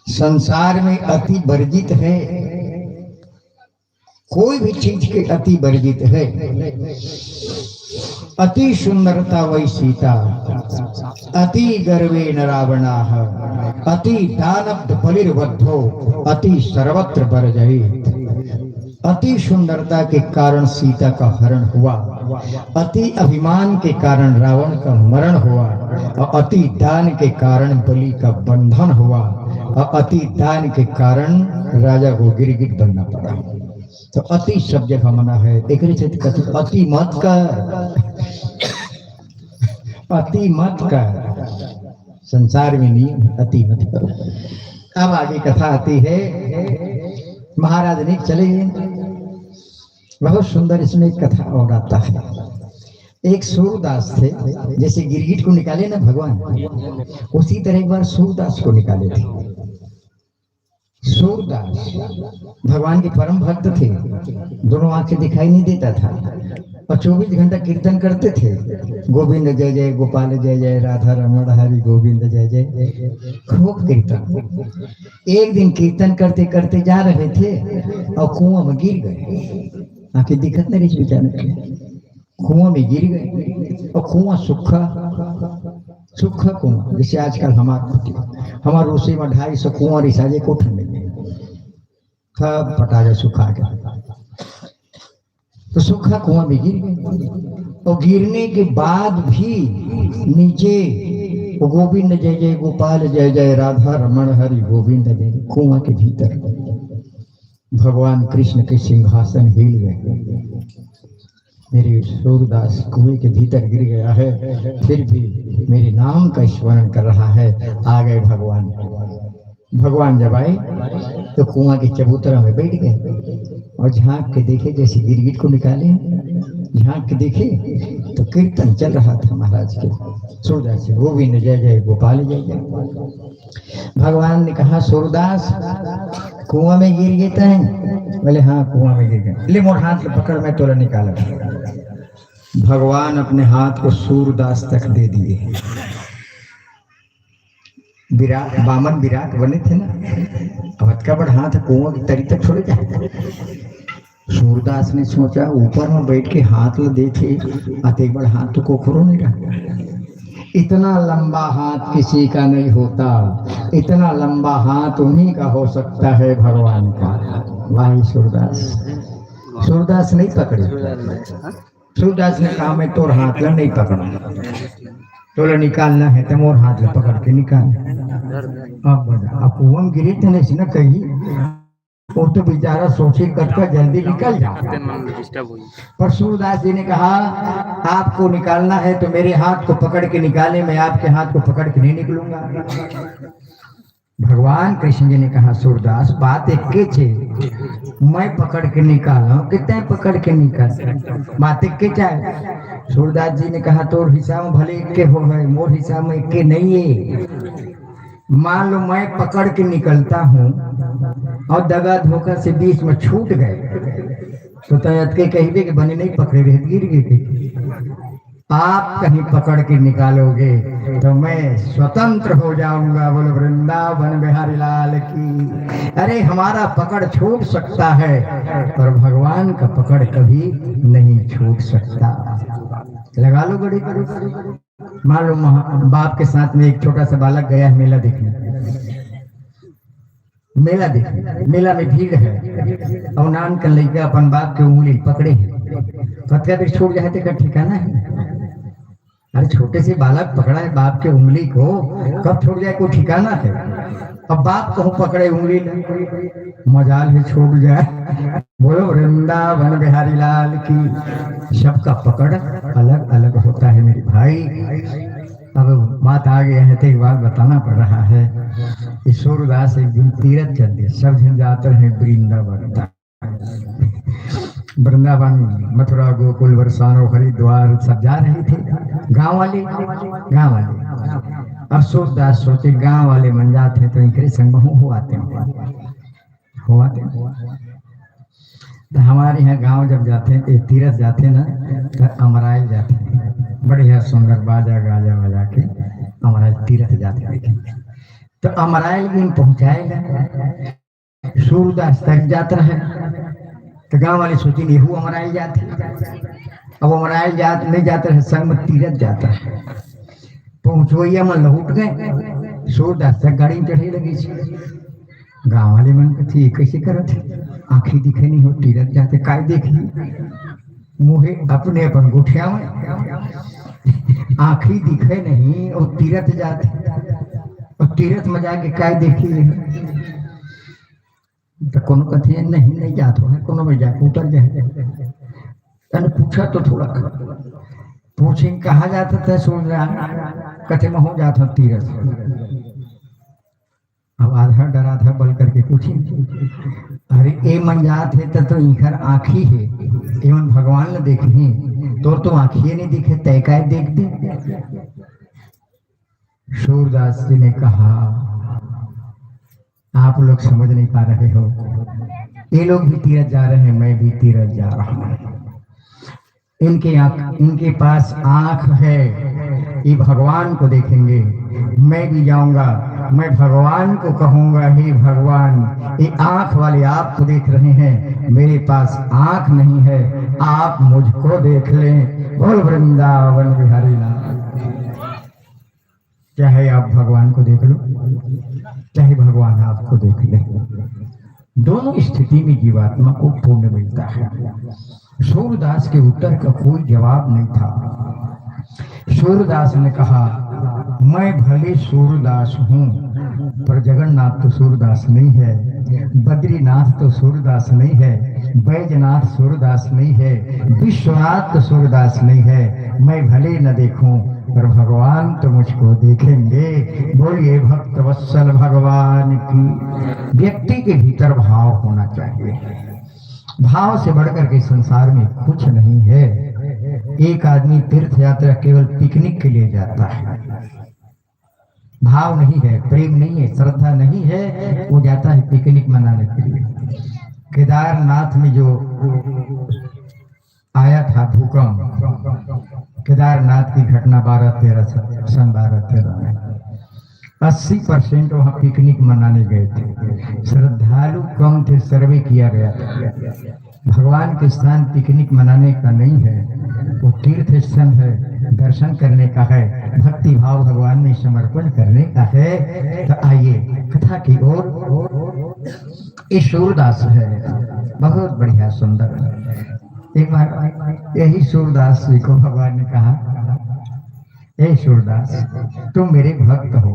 संसार में अति वर्जित है, कोई भी चीज के अति वर्जित है। अति सुंदरता वै सीता, अति गर्वेण रावणाः, अति दानब्ध बलिर्वद्धो, अति सर्वत्र वर्जयेत्। अति सुंदरता के कारण सीता का हरण हुआ, अति अभिमान के कारण रावण का मरण हुआ, और अति दान के कारण बलि का बंधन हुआ, और अति दान के कारण राजा को गिरगिट बनना पड़ा। तो अति सब जगह मना है, एकरे से कथी, अति मत कर, अति मत कर, संसार में नियम है, अति मत करो। अब आगे कथा आती है, महाराज ने चले गए। बहुत सुंदर इसमें एक कथा और आता है। एक सूरदास थे, जैसे गिरगिट को निकाले ना भगवान, उसी तरह एक बार सूरदास को निकाले थे। सूरदास भगवान के परम भक्त थे, दोनों आंखें दिखाई नहीं देता था, और चौबीस घंटा कीर्तन करते थे, गोविंद जय जय, गोपाल जय जय, राधा रमण हरि गोविंद जय जय, खूब कीर्तन। एक दिन कीर्तन करते करते जा रहे थे और कुआं में गिर गए। आंखें दिखत नहीं रही बेचारे के, कुआं में गिर गए। और कुआं सूखा, सूखा कुआं, जैसे आजकल हमार, हमार उसी में ढाई सौ कुआं रिसाजे, कोठन में सब पटा गया, सुखा गया। तो सूखा कुआं में गिर गए, और गिरने के बाद भी नीचे वो गोविंद जय जय, गोपाल जय जय, राधा रमण हरि गोविंद जय जय, कुआं के भीतर भगवान कृष्ण के सिंहासन हिल गए। मेरे सूरदास कुएं के भीतर गिर गया है, फिर भी मेरे नाम का स्मरण कर रहा है। आ गए भगवान। भगवान जब आए तो कुआं के चबूतरा में बैठ गए और झांक के देखे, जैसे गिरगिट को निकाले, झांक के देखे तो कीर्तन चल रहा था महाराज के। सूरदास जी, गोविंद जय जय, गोपाल जय जय। भगवान ने कहा, सूरदास, कुआं में गिर गए तैं? बोले, हाँ, कुआं में गिर गए। ले, मोर हाथ के पकड़, मैं तोला निकाल। भगवान अपने हाथ को सूरदास तक दे दिए। विराट, बामन विराट बने थे ना, अब अतका बड़ हाथ कुआं की तरी तक थोड़े जाए। सूरदास ने सोचा, ऊपर में बैठ के हाथ ल देखे, अतेक बड़ हाथ तो कोखरो नहीं रहा। इतना लंबा हाथ किसी का नहीं होता, इतना लंबा हाथ उन्हीं का हो सकता है, भगवान का। भाई सूरदास, सूरदास नहीं पकड़े। सूरदास ने कहा, मैं तोर हाथ ला नहीं पकड़ा, तोला निकालना है तो मोर हाथ ला पकड़ के निकाल। अब बता, अब कुआं गिरे थे नहीं ना कहीं, वो तो बेचारा सोचे कतका जल्दी निकल जाता। पर सूरदास जी ने कहा, आपको निकालना है तो मेरे हाथ को पकड़ के निकाले, मैं आपके हाथ को पकड़ के नहीं निकलूंगा। भगवान कृष्ण जी ने कहा, सूरदास, बात एक के छे, मैं पकड़ के निकालूं कि तैं पकड़ के निकाल, बात एक के चाहे। सूरदास जी ने कहा, तोर हिसाब में भले एक के हो है, मोर हिसाब में एक के नहीं है। मान लो मैं पकड़ के निकलता हूँ और दगा धोखा से बीच में छूट गए, तो तैं अतके कहिबे कि बने नहीं पकड़े रहे, गिर गए थे। आप कहीं पकड़ के निकालोगे तो मैं स्वतंत्र हो जाऊंगा। बोलो वृंदावन बिहारी लाल की। अरे, हमारा पकड़ छूट सकता है, पर भगवान का पकड़ कभी नहीं छूट सकता। लगा लो घड़ी। मान लो, महा-, बाप के साथ में एक छोटा सा बालक गया है मेला देखने। मेला देखे, मेला में भीड़ है, और नान के लइका अपन बाप के उंगली पकड़े है, कतका देर छूट जाए तेकर ठिकाना है। अरे, छोटे से बालक पकड़ा है बाप के उंगली को, कब छूट जाए कोई ठिकाना है। अब बाप कहूँ पकड़े उंगली ले, मजाल है छूट जाए। बोलो वृंदावन बिहारी लाल की। सबका पकड़ अलग अलग होता है मेरे भाई। अब बात आ गया है तो एक बात बताना पड़ रहा है कि सूरदास एक दिन तीरथ चल दिए, सब झन जात रहे वृंदावन। वृंदावन, मथुरा, गोकुल, बरसाना, हरिद्वार सब जा रहे थे, गांव वाले, गांव वाले। अब सूरदास सोचे, गांव वाले मन जात हैं तो इनके संग में हूँ हो आते हैं, हो आते हैं। तो हमारे यहाँ गांव जब जाते हैं, ए, तीरथ जाते हैं ना, तो अमराइल जाते हैं, बढ़िया सुंदर बाजा गाजा बजा के अमराइल तीरथ जाते हैं। तो अमराइल दिन पहुंचाएगा, सूरदास तक जात रहे, तो गांव वाले सोचे, "एहू अमराइल जात है।" अब अमराइल जात नहीं जात रहे, संग में तीरथ जात रहे। पहुंचवैया मन लहुट गए, सूरदास तक गाड़ी में चढ़े लगे। गांव वाले मन कथे, "ये कैसे करत है? आंखी दिखे नहीं हो, तीरथ जाते काय देखी?" मुहे अपने अपन गोठिया में आंखी दिखे नहीं और तीरथ जाते, और तीरथ में जाके काय देखी? तो कोनो कथे, "नहीं, नहीं जात हो, कोनो में जाके उतर जाए।" तने पूछा तो थोड़ा, पूछे, "कहाँ जात है?" सूरदास कथे, "मैं हो जात हूँ तीरथ।" अब आधा डर आधा बल करके पूछे, "अरे, ए मन जात है तो, तो इखर आँखी है, एमन भगवान ल देखही, तोर तो आँखिए नहीं दिखे, तय काय देख दे?" सूरदास जी ने कहा, "आप लोग समझ नहीं पा रहे हो, ये लोग भी तीरथ जा रहे हैं, मैं भी तीरथ जा रहा हूँ। इनके आँख, इनके पास आँख है, ये भगवान को देखेंगे। मैं भी जाऊंगा, मैं भगवान को कहूंगा, 'हे भगवान, ये आँख वाले आपको देख रहे हैं, मेरे पास आँख नहीं है, आप मुझको देख लें।'" बोल वृंदावन बिहारी लाल। चाहे आप भगवान को देख लो, चाहे भगवान आपको देख ले, दोनों स्थिति में जीवात्मा को पुण्य मिलता है। सूरदास के उत्तर का कोई जवाब नहीं था। सूरदास ने कहा, "मैं भले सूरदास हूँ, पर जगन्नाथ तो सूरदास नहीं है, बद्रीनाथ तो सूरदास नहीं है, बैजनाथ सूरदास नहीं है, विश्वनाथ तो सूरदास नहीं है। मैं भले न देखूं, पर भगवान तो मुझको देखेंगे।" बोलिए भक्त वत्सल भगवान की। व्यक्ति के भीतर भाव होना चाहिए। भाव से बढ़कर के संसार में कुछ नहीं है। एक आदमी तीर्थ यात्रा केवल पिकनिक के लिए जाता है, भाव नहीं है, प्रेम नहीं है, श्रद्धा नहीं है, वो जाता है पिकनिक मनाने के लिए। केदारनाथ में जो आया था भूकंप, केदारनाथ की घटना बारह तेरह सन, सन बारह तेरह में अस्सी परसेंट वहाँ पिकनिक मनाने गए थे। श्रद्धालु कम थे, सर्वे किया गया था। भगवान के स्थान पिकनिक मनाने का नहीं है, वो तीर्थ स्थल है, दर्शन करने का है, भक्ति भाव भगवान में समर्पण करने का है। तो आइए कथा की ओर। ये सूरदास है, बहुत बढ़िया, सुंदर। एक बार यही सूरदास जी को भगवान ने कहा, "हे सूरदास, तुम मेरे भक्त हो,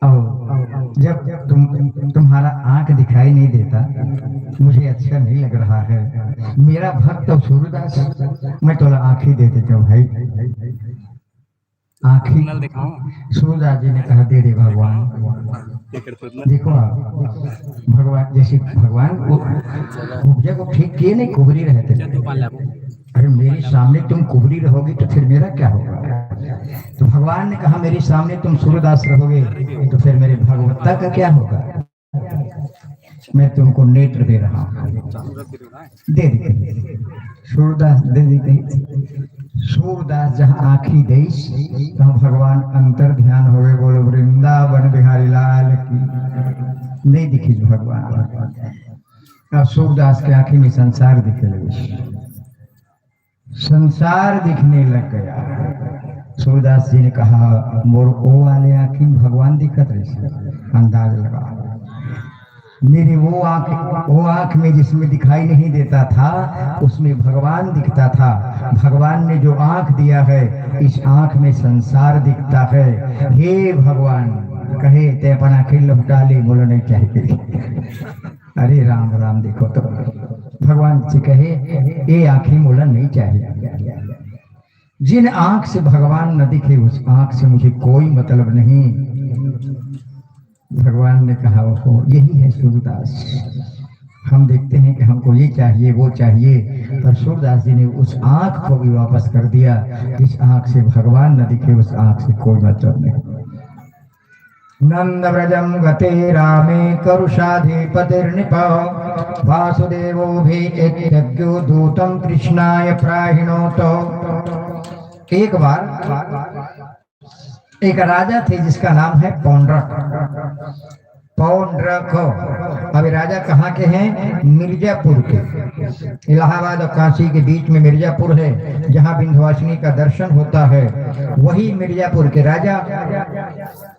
और जब तुम, तुम्हारा आंख दिखाई नहीं देता, मुझे अच्छा नहीं लग रहा है। मेरा भक्त सूरदास, मैं तोला आंखी दे देता हूँ भाई।" आंखी नल दिखाओ। सूरदास जी ने कहा, "दे दे भगवान।" देखो आप, भगवान जैसे भगवान वो उपजा को ठीक किए नहीं, कुबरी रहते। अरे, मेरे सामने तुम कुबरी रहोगी तो फिर मेरा क्या होगा? तो भगवान ने कहा, "मेरे सामने तुम सूरदास रहोगे तो फिर मेरे भागवता का क्या होगा? मैं तुमको नेत्र दे रहा हूँ।" दे दी। सूरदास दे दी। सूरदास जहाँ आँखी देइस, तहाँ भगवान अंतर ध्यान होवे। बोलो वृंदावन बिहारी लाल की। नहीं दिखिस भगवान। अब सूरदास के आँखी में संसार दिखे लगिस, संसार दिखने लग गया। सूरदास जी ने कहा, मोर ओ वाले आँखी में भगवान दिखत रहिस, अंदाज लगा। मेरी वो आँख, वो आँख में जिसमें दिखाई नहीं देता था, उसमें भगवान दिखता था। भगवान ने जो आँख दिया है, इस आँख में संसार दिखता है। हे भगवान, कहे, ते अपन आँखी लौटा ले, मोला नहीं चाहिए। अरे राम राम, देखो तो भगवान से कहे, ये आँखी मोला नहीं चाहिए। जिन आँख से भगवान न दिखे, उस आँख से मुझे कोई मतलब नहीं। भगवान ने कहा, ओहो, यही है सूरदास। हम देखते हैं कि हमको ये चाहिए, वो चाहिए, पर सूरदास जी ने उस आँख को भी वापस कर दिया। जिस आँख से भगवान न दिखे, उस आँख से कोई मतलब नहीं। नंद व्रजम गते रामे करुषाधिपतिर्नृप, वासुदेवो भी इत्यज्ञो दूतम कृष्णाय प्राहिणोत। एक बार एक राजा थे जिसका नाम है पौंड्रक। पौंड्रक। अब ये राजा कहाँ के हैं? मिर्जापुर के। इलाहाबाद और काशी के बीच में मिर्जापुर है, जहाँ विंध्यवासिनी का दर्शन होता है। वही मिर्जापुर के राजा,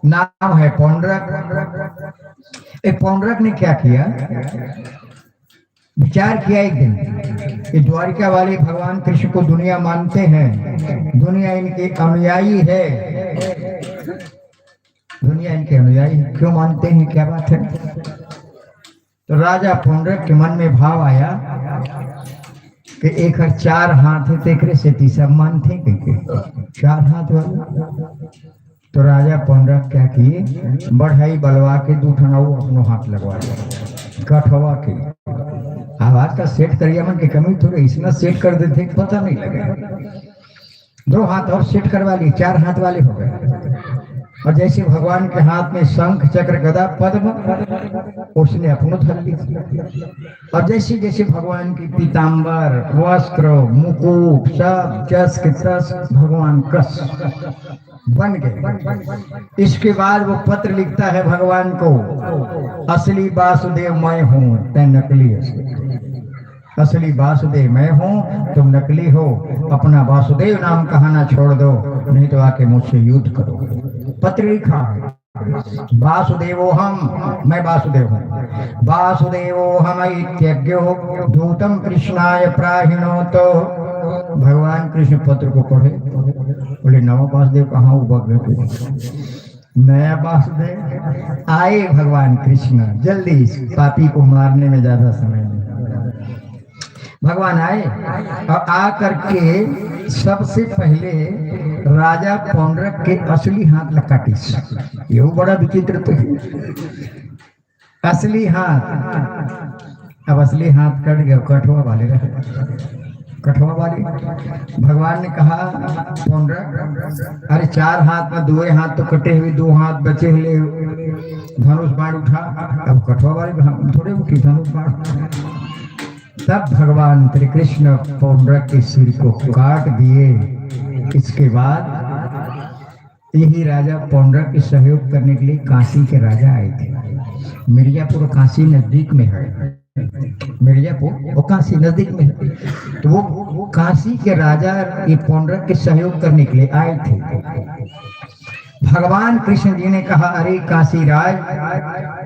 नाम है पौंड्रक। एक पौंड्रक ने क्या किया? विचार किया एक दिन कि द्वारिका वाले भगवान कृष्ण को दुनिया मानते हैं, दुनिया इनके अनुयायी है, दुनिया इनके अनुयायी है, क्यों मानते हैं, क्या बात है? तो राजा पौंड्रक के मन में भाव आया कि एक चार हाथ है, तेकरे से तीसरा मानते हैं, चार हाथ वाला। तो राजा पौंड्रक क्या किए, बढ़ई बलवा के दू ठन अउ अपनो हाथ लगवा दिए, कठवा के। अब आजकल सेठ करिया मन के कमी थोड़े, इसमें सेठ कर देते, पता नहीं लगे। दो हाथ और सेठ करवा लिए, चार हाथ वाले हो गए। और जैसे भगवान के हाथ में शंख, चक्र, गदा, पद्म, उसने अपनो धर ली। और जैसे जैसे भगवान की पीताम्बर, वस्त्र, मुकुट, सब जस के तस भगवान कस बन गए। इसके बाद वो पत्र लिखता है भगवान को, असली वासुदेव मैं हूँ, तै नकली है। असली वासुदेव मैं हूँ, तुम नकली हो। अपना वासुदेव नाम कहना छोड़ दो, नहीं तो आके मुझसे युद्ध करो। पत्र लिखा है, वासुदेवोहम, मैं वासुदेव हूँ। वासुदेवोहम इत्यज्ञो दूतम कृष्णाय प्राहिणोत। भगवान कृष्ण पत्र को पढ़े, बोले, नवा वासुदेव कहाँ उबक गए? नया वासुदेव आए, भगवान कृष्ण जल्दी इस पापी को मारने में ज्यादा समय नहीं। भगवान आए और आ करके सबसे पहले राजा पौंड्रक के असली हाथ ला काटिस। ये बड़ा विचित्र तो है। असली हाथ, अब असली हाथ कट गया, कठवा वाले रहे, कठवा वाले। भगवान ने कहा, पौंड्रक, अरे चार हाथ में दुए हाथ तो कटे हुए, दो हाथ बचे हुए, धनुष बाण उठा। अब कठवा वाले हम थोड़े उठी धनुष बाण। तब भगवान श्री कृष्ण पौंड्रक के सिर को काट दिए। इसके बाद यही राजा पौंड्रक के सहयोग करने के लिए काशी के राजा आए थे। मिर्जापुर काशी नजदीक में है, मिर्जापुर और काशी नजदीक में है। तो वो, वो काशी के राजा ये पौंड्रक के सहयोग करने के लिए आए थे। भगवान कृष्ण जी ने कहा, अरे काशी राज,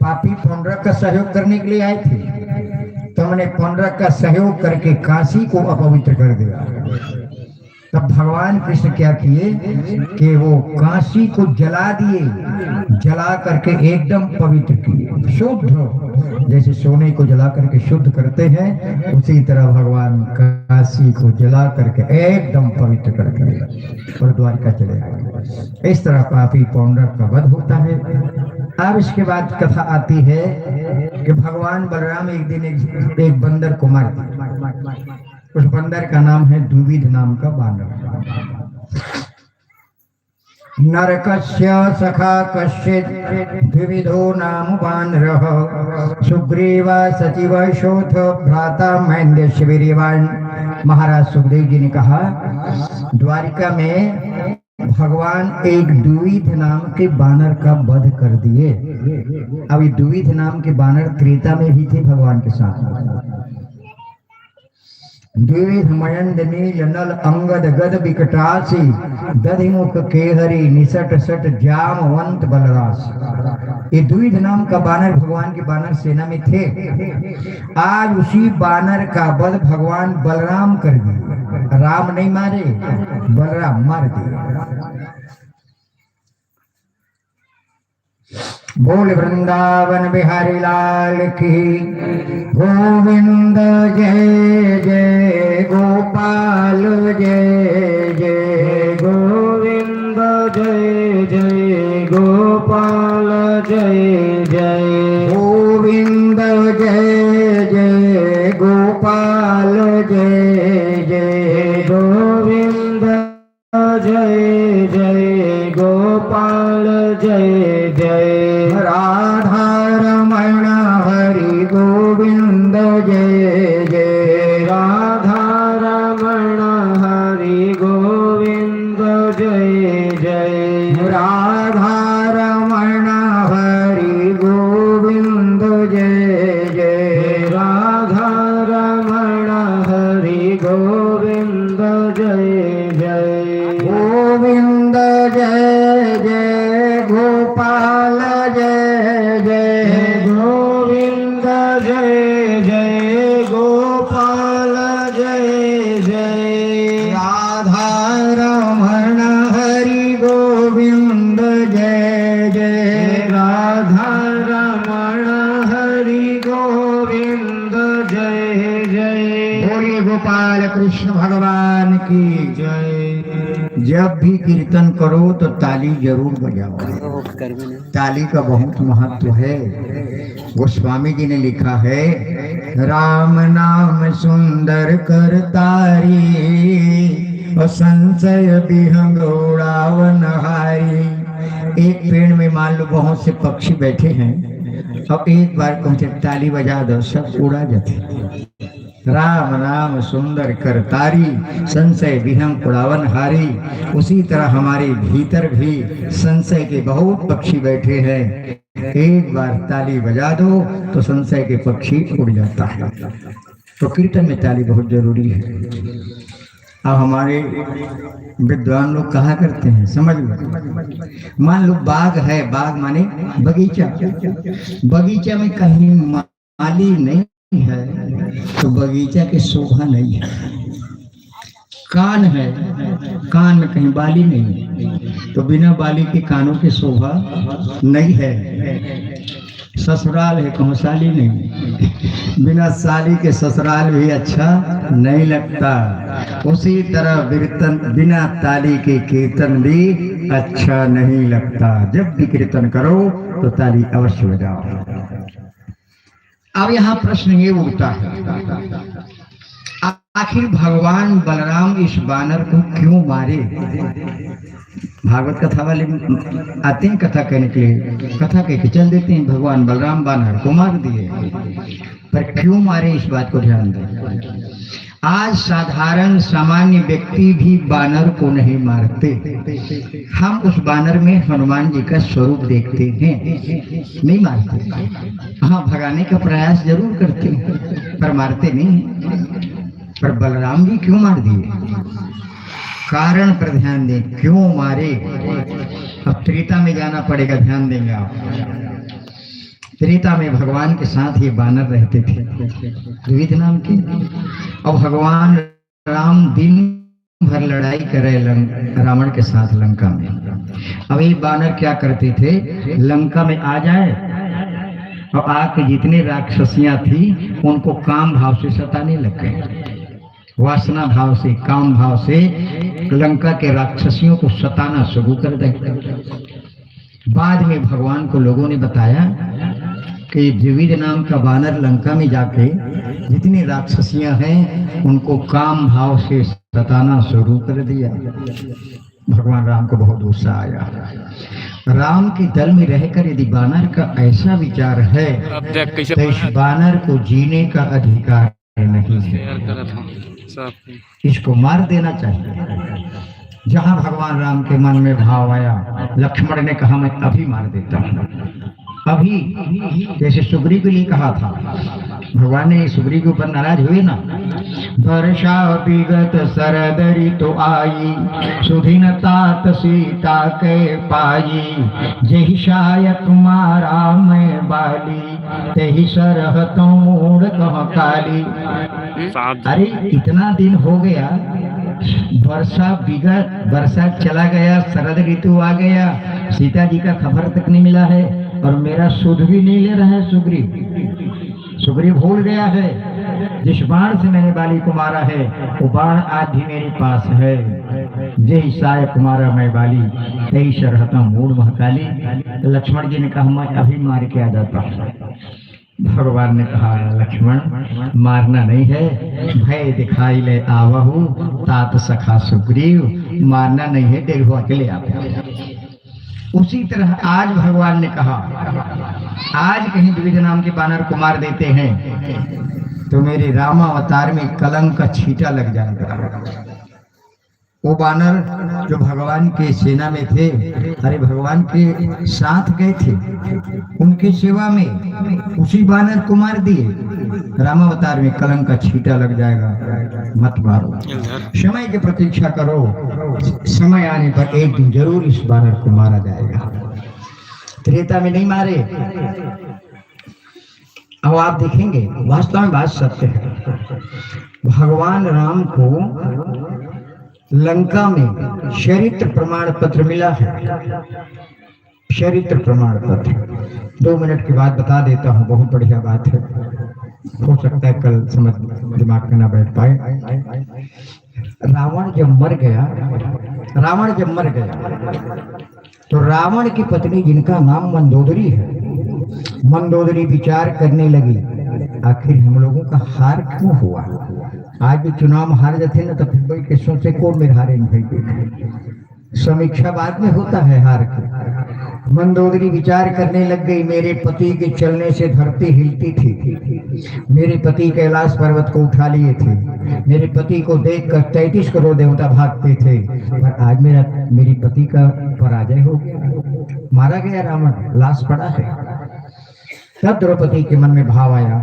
पापी पौंड्रक का सहयोग करने के लिए आए थे, तुमने पौंड्रक का सहयोग करके काशी को अपवित्र कर दिया। तब भगवान कृष्ण क्या किए कि वो काशी को जला दिए, जला करके एकदम पवित्र किए, शुद्ध, जैसे सोने को जला करके शुद्ध करते हैं, उसी तरह भगवान काशी को जला करके एकदम पवित्र कर दिए और द्वारिका चले आए। इस तरह पापी पौंड्रक का वध होता है। अब इसके बाद कथा आती है कि भगवान बलराम एक दिन एक, एक बंदर को मार दिया। उस बंदर का नाम है दुविध नाम का बानर। नरकस्य सखा कश्चित द्विविधो नाम बानरः। सुग्रीव सचिव शोथ भ्राता मैन्यस्य वीर्यवान्। महाराज सुखदेव जी ने कहा, द्वारिका में भगवान एक द्विविध नाम के बानर का वध कर दिए। अब ये द्विविध नाम के बानर त्रेता में भी थे भगवान के साथ। द्विविध मयंड नील नल अंगद गद विकटासी, दधिमुख केहरी निसट सट जामवंत बलरास। ये द्विविध नाम का बानर भगवान की बानर सेना में थे। आज उसी बानर का वध भगवान बलराम कर दिए। राम नहीं मारे, बलराम मार दिए। बोल वृंदावन बिहारी लाल की। गोविंद जय जय गोपाल जय जय गोविंद जय जय गोपाल जय जय गोविंद जय जय गोपाल जय जय गोविंद जय जय गोपाल जय जय राधा रमण हरि गोविंद जय जय राधा रमण हरि गोविंद जय जय राधा रमण हरि गोविंद जय जय राधा रमण हरि गोविंद जय जय गोविंद जय जय गोपाल जय जय गोविंद जय जय गोपाल जय जय राधा रमण हरि गोविंद जय जय राधा रमण हरि गोविंद जय जय बोलिए गोपाल कृष्ण भगवान की जय। जब भी कीर्तन करो तो ताली जरूर बजाओ। ताली का बहुत महत्व है। गोस्वामी जी ने लिखा है, राम नाम सुंदर कर तारी और संशय विहंग उड़ावन हारी। एक पेड़ में मान लो बहुत से पक्षी बैठे हैं, अब एक बार कहूँ ताली बजा दो, सब उड़ा जाते। राम नाम सुंदर कर तारी, संशय विहंग उड़ावन हारी। उसी तरह हमारे भीतर भी संशय के बहुत पक्षी बैठे हैं। एक बार ताली बजा दो तो संशय के पक्षी उड़ जाता है। तो कीर्तन में ताली बहुत जरूरी है। अब हमारे विद्वान लोग कहा करते हैं, समझ लो, मान लो बाग है, बाग माने बगीचा, बगीचा में कहीं माली नहीं है तो बगीचा की शोभा नहीं है। कान है, कान में कहीं बाली नहीं है तो बिना बाली के कानों की शोभा नहीं है। ससुराल है, कहूँ साली नहीं, बिना साली के ससुराल भी अच्छा नहीं लगता। उसी तरह कीर्तन, बिना ताली के कीर्तन भी अच्छा नहीं लगता। जब भी कीर्तन करो तो ताली अवश्य बजाओ। अब यहाँ प्रश्न ये उठता है, आखिर भगवान बलराम इस बानर को क्यों मारे? भागवत कथा वाले आते हैं कथा कहने के लिए, कथा कह के चल देते हैं, भगवान बलराम बानर को मार दिए। पर क्यों मारे, इस बात को ध्यान दें। आज साधारण सामान्य व्यक्ति भी बानर को नहीं मारते। हम उस बानर में हनुमान जी का स्वरूप देखते हैं, नहीं मारते। हाँ, भगाने का प्रयास जरूर करते हैं, पर मारते नहीं। पर बलराम जी क्यों मार दिए? कारण पर ध्यान दें, क्यों मारे? अब त्रेता में जाना पड़ेगा, ध्यान देंगे आप। त्रेता में भगवान के साथ ये बानर रहते थे, द्विविध नाम के। अब भगवान राम दिन भर लड़ाई करे लंक-, रावण के साथ लंका में। अब ये बानर क्या करते थे, लंका में आ जाए और आके जितने राक्षसियां थी उनको काम भाव से सताने लग गए। वासना भाव से, काम भाव से लंका के राक्षसियों को सताना शुरू कर दे। बाद में भगवान को लोगों ने बताया कि द्विविध नाम का बानर लंका में जाके जितनी राक्षसियां हैं उनको काम भाव से सताना शुरू कर दिया। भगवान राम को बहुत गुस्सा आया। राम के दल में रहकर यदि बानर का ऐसा विचार है तो इस बानर को जीने का अधिकार नहीं है। इसको मार देना चाहिए। जहां भगवान राम के मन में भाव आया, लक्ष्मण ने कहा, मैं अभी मार देता हूं, अभी। जैसे सुग्रीव के लिए कहा था, भगवान ने सुग्रीव के ऊपर नाराज हुए ना। वर्षा विगत शरद ऋतु आई, सुदिन तात सीता के पाई। जेहि साय कुमारा मैं बाली, तेहि सरहतौ मूड़ कह काली। अरे, इतना दिन हो गया, वर्षा विगत, वर्षा चला गया, शरद ऋतु आ गया, सीता जी का खबर तक नहीं मिला है और मेरा सुध भी नहीं ले रहा है सुग्रीव। सुग्रीव भूल गया है, जिस बाण से मैंने बाली को मारा है, वो बाण आज भी मेरे पास है। जेहि साय कुमारा मैं बाली, तेहि सरहतौ मूड़ कह काली। तो लक्ष्मण जी ने कहा, मैं अभी मार के आ जाता हूँ। भगवान ने कहा, लक्ष्मण, मारना नहीं है, भय दिखाई ले आवहु, तात सखा सुग्रीव, मारना नहीं है, डेढ़वा के ले आओ। उसी तरह आज भगवान ने कहा, आज कहीं द्विविध नाम के बानर को मार देते हैं तो मेरे रामावतार में कलंक का छींटा लग जाएगा। वो बानर जो भगवान के सेना में थे, अरे, भगवान के साथ गए थे, उनके सेवा में, उसी बानर को मार दिए, रामावतार में कलंक का छींटा लग जाएगा, मत मारो। समय की प्रतीक्षा करो, समय आने पर एक दिन जरूर इस बानर को मारा जाएगा। त्रेता में नहीं मारे। अब आप देखेंगे, वास्तव में बात सत्य है। भगवान राम को लंका में चरित्र प्रमाण पत्र मिला है, चरित्र प्रमाण पत्र। दो मिनट के बाद बता देता हूँ, बहुत बढ़िया बात है, हो सकता है कल समझ दिमाग में ना बैठ पाए। रावण जब मर गया, रावण जब मर गया तो रावण की पत्नी, जिनका नाम मंदोदरी है, मंदोदरी विचार करने लगी, आखिर हम लोगों का हार क्यों हुआ? आज भी चुनाव में हार जाते ना, तो फिर बैठ के सोचे, कौन मेरे हारे में भाई देखे। समीक्षा बाद में होता है हार की। मंदोदरी विचार करने लग गई, मेरे पति के चलने से धरती हिलती थी, मेरे पति कैलाश पर्वत को उठा लिए थे, मेरे पति को देखकर तैंतीस करोड़ देवता भागते थे, पर आज मेरा, मेरी पति का पराजय हो गया, मारा गया रावण, लाश पड़ा है। तब द्रौपदी के मन में भाव आया,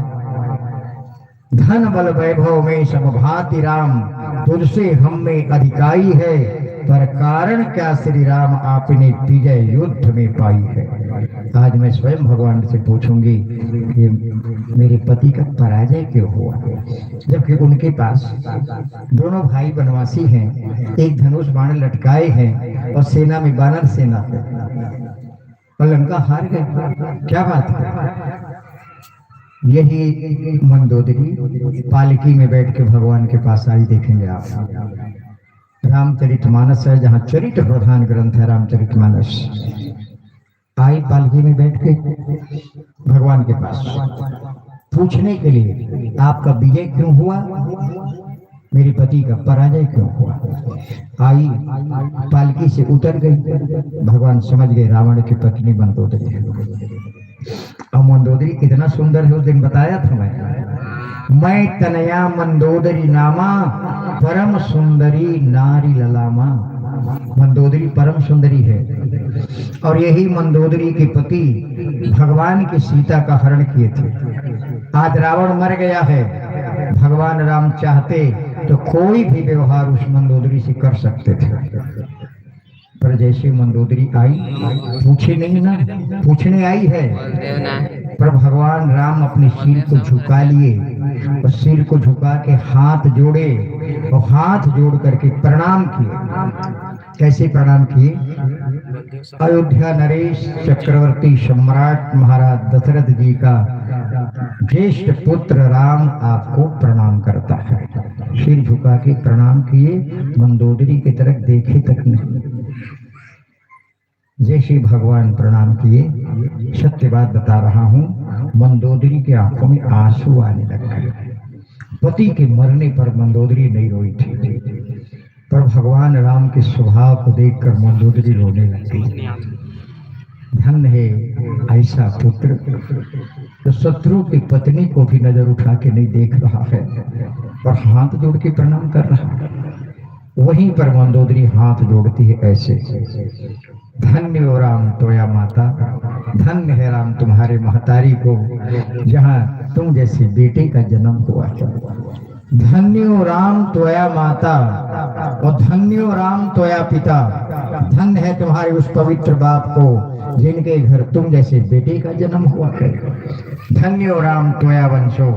धन बल वैभव में सम भाति राम, तुझसे हम में अधिकाई है, पर कारण क्या श्री राम आपने विजय युद्ध में पाई है। आज मैं स्वयं भगवान से पूछूंगी, ये मेरे पति का पराजय क्यों हुआ? जबकि उनके पास दोनों भाई वनवासी हैं, एक धनुष बाण लटकाए हैं और सेना में बानर सेना है और लंका हार गए। क्या बात है? यही मंदोदरी पालकी में बैठ के भगवान के पास आई, देखेंगे आप। रामचरित मानस है, जहाँ चरित्र प्रधान ग्रंथ है रामचरित मानस। आई पालकी में बैठ के भगवान के पास पूछने के लिए, आपका विजय क्यों हुआ, मेरे पति का पराजय क्यों हुआ? आई, पालकी से उतर गई। भगवान समझ गए, रावण की पत्नी मंदोदरी है। अब मंदोदरी कितना सुंदर है, उस दिन बताया था मैं, मैं तनया मंदोदरी नामा, परम सुंदरी नारी ललामा। मंदोदरी परम सुंदरी है और यही मंदोदरी के पति भगवान की सीता का हरण किए थे। आज रावण मर गया है, भगवान राम चाहते तो कोई भी व्यवहार उस मंदोदरी से कर सकते थे, पर जैसे मंदोदरी आई, पूछे नहीं ना, पूछने आई है, पर भगवान राम अपने सिर को झुका लिए और सिर को झुका के हाथ जोड़े और हाथ जोड़ करके प्रणाम किए। कैसे प्रणाम किए? अयोध्या नरेश चक्रवर्ती सम्राट महाराज दशरथ जी का ज्येष्ठ पुत्र राम आपको प्रणाम करता है। सिर झुका के प्रणाम किए, मंदोदरी की तरफ देखे तक नहीं। जैसे भगवान प्रणाम किए, सत्य बात बता रहा हूँ, मंदोदरी की आंखों में आंसू आने लग गए। पति के मरने पर मंदोदरी नहीं रोई थी, पर भगवान राम के स्वभाव को देखकर मंदोदरी रोने लग गई। धन्य है ऐसा पुत्र, तो शत्रु की पत्नी को भी नजर उठा के नहीं देख रहा है और हाथ जोड़ के प्रणाम कर रहा है। वहीं पर मंदोदरी हाथ जोड़ती है ऐसे, "धन्य हो राम तोया माता, धन्य है राम तुम्हारे महतारी को, जहाँ तुम जैसे बेटे का जन्म हुआ है। धन्य हो राम तोया माता और धन्य हो राम तोया पिता, धन्य है तुम्हारे उस पवित्र बाप को जिनके घर तुम जैसे बेटे का जन्म हुआ है। धन्य हो राम तोया वंशो,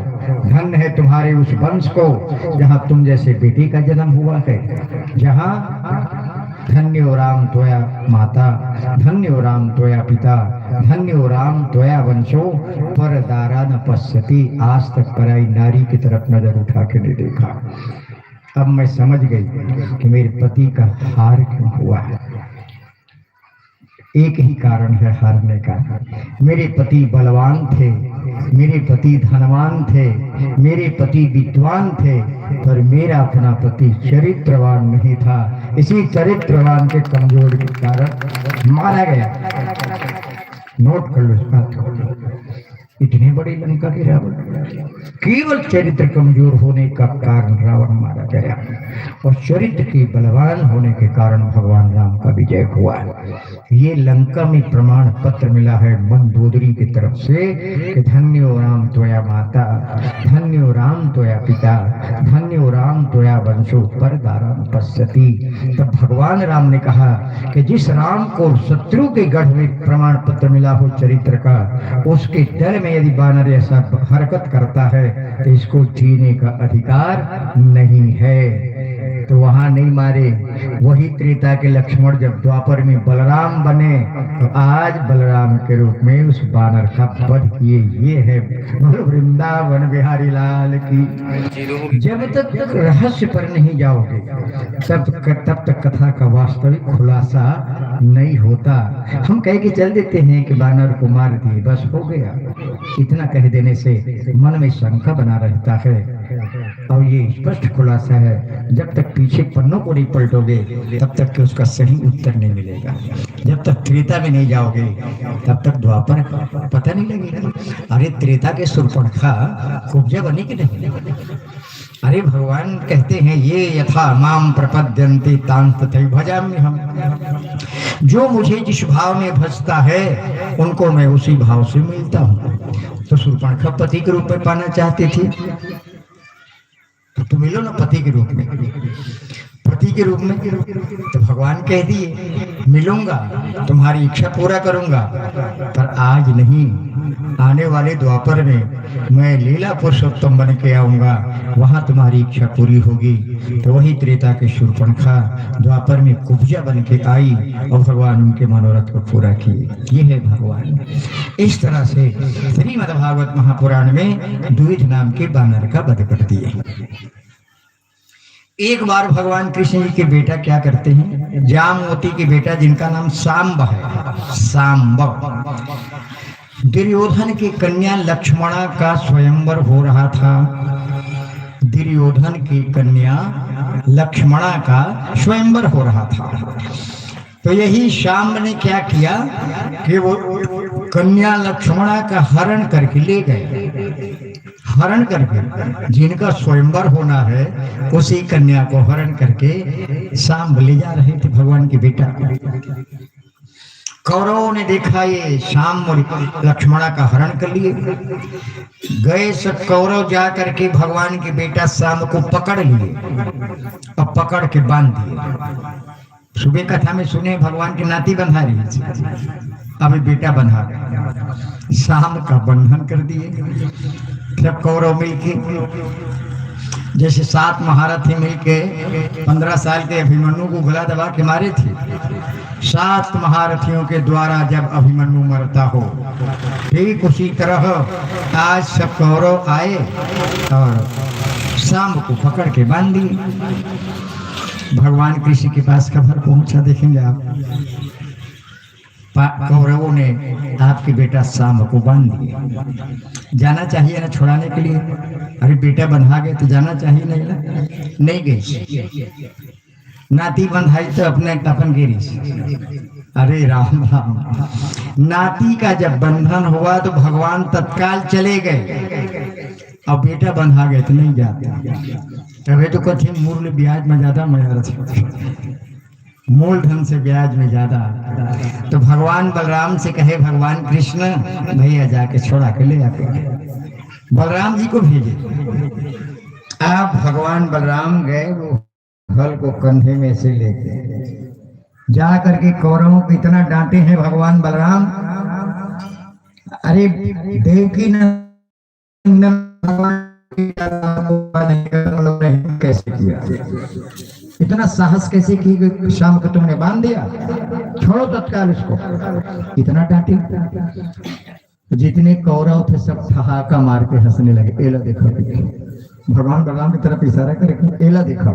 धन्य है तुम्हारे उस वंश को जहाँ तुम जैसे बेटे का जन्म हुआ है, जहाँ धन्य हो राम तोया माता, धन्य हो राम तोया पिता, धन्य हो राम तोया वंशो, पर दारा न पश्यती।" आज तक पराई नारी की तरफ नजर उठा के नहीं देखा। अब मैं समझ गई कि मेरे पति का हार क्यों हुआ है। एक ही कारण है हारने का। मेरे पति बलवान थे, मेरे पति धनवान थे, मेरे पति विद्वान थे, पर मेरा अपना पति चरित्रवान नहीं था। इसी चरित्रवान के कमजोर के कारण मारा गया। नोट कर लो इस बात को। इतनी बड़ी लंका के रावण, केवल चरित्र कमजोर होने का कारण रावण मारा गया और चरित्र के बलवान होने के कारण भगवान राम का विजय हुआ। ये लंका में प्रमाण पत्र मिला है मंदोदरी की तरफ से कि "धन्यो राम त्वया माता, धन्यो राम त्वया पिता, धन्यो राम त्वया वंशो, पर दारा न पश्यति।" तब भगवान राम ने कहा कि जिस राम को शत्रु के गढ़ में प्रमाण पत्र मिला हो चरित्र का, उसके दल में यदि बानर ऐसा हरकत करता है तो इसको जीने का अधिकार नहीं है। तो वहां नहीं मारे। वही त्रेता के लक्ष्मण जब द्वापर में बलराम बने, तो आज बलराम के रूप में उस बानर का वध किए। ये है। बोलो वृंदावन बिहारी लाल की। जब तक रहस्य पर नहीं जाओगे, तब तक, तब तक कथा का वास्तविक खुलासा नहीं होता। हम कह के चल देते हैं कि बानर को मार दिए, बस हो गया। इतना कह देने से मन में शंका बना रहता है। और ये स्पष्ट खुलासा है, जब तक पीछे पन्नों को नहीं पलटोगे, तब तक कि उसका सही उत्तर नहीं मिलेगा। जब तक त्रेता में नहीं जाओगे, तब तक द्वापर का पता नहीं लगेगा। अरे, त्रेता के शूर्पणखा कुब्जा बनी कि नहीं? अरे, भगवान कहते हैं, "ये यथा माम प्रपद्यन्ते तांस्तथैव भजाम्यहम्।" जो मुझे जिस भाव में भजता है, उनको मैं उसी भाव से मिलता हूँ। तो शूर्पणखा पति के रूप में पाना चाहती थी, तो तुम मिलो ना पति के रूप में, पति के रूप में। तो भगवान कह दिए, "मिलूंगा, तुम्हारी इच्छा पूरा करूंगा, पर आज नहीं, आने वाले द्वापर में मैं लीला पुरुषोत्तम बन के आऊंगा, वहां तुम्हारी इच्छा पूरी होगी।" तो वही त्रेता के शूर्पणखा द्वापर में कुब्जा बन के आई और भगवान उनके मनोरथ को पूरा किए। ये है भगवान। इस तरह से श्रीमद् भागवत महापुराण में द्विविध नाम के बानर का वध कर दिए। एक बार भगवान कृष्ण जी के बेटा क्या करते हैं, जामवती के बेटा जिनका नाम सांब है, सांब, दुर्योधन की कन्या लक्ष्मणा का स्वयंवर हो रहा था। दुर्योधन की कन्या लक्ष्मणा का स्वयंवर हो रहा था। तो यही सांब ने क्या किया कि वो कन्या लक्ष्मणा का हरण करके ले गए। हरण करके, जिनका स्वयंवर होना है, उसी कन्या को हरण करके सांब ले जा रहे थे भगवान के बेटा। कौरवों ने देखा ये सांब लक्ष्मणा का हरण कर लिए, गए सब कौरव जा करके भगवान के बेटा सांब को पकड़ लिए और पकड़ के बांध दिए। सुबह कथा में सुने, भगवान के नाती बंधा रही थी, अभी बेटा बंधा गया। सांब का बंधन कर दिए। सब कौरव मिलके, जैसे सात महारथी मिलके पन्द्रह साल के अभिमन्यु को गला दबा के मारे थे, सात महारथियों के द्वारा जब अभिमन्यु मरता हो, ठीक उसी तरह आज सब कौरव आए और सांब को पकड़ के बांध दिए। भगवान कृष्ण के पास खबर पहुंचा, देखेंगे आप, पा-, कौरवों ने आपके बेटा सांब को बांध दिया। जाना चाहिए ना छुड़ाने के लिए? अरे, बेटा बंधा गए तो जाना चाहिए नहीं ना? नहीं गए। नाती बंधाई तो अपने अपन गिरी। अरे राम राम, नाती का जब बंधन हुआ तो भगवान तत्काल चले गए, अब बेटा बंधा गए तो नहीं जाते। तबे तो कथे मूल ब्याज में ज्यादा मजा रहता, मूलधन से ब्याज में ज्यादा। तो भगवान बलराम से कहे, भगवान कृष्ण, भैया जाके छोड़ा के ले आके। बलराम जी को भेजे। अब भगवान बलराम गए, वो हल को कंधे में से लेके जा करके कौरवों को इतना डांटे हैं भगवान बलराम। अरे देवकी नंदन भगवान कैसे किया, इतना साहस कैसे की कि शाम को तुमने बांध दिया, छोड़ो तत्काल उसको, इतना डांटे। तो जितने कौरव थे सब ठहाका मार के हंसने लगे। एला देखो, भगवान बलराम की तरफ इशारा करके, एला देखो,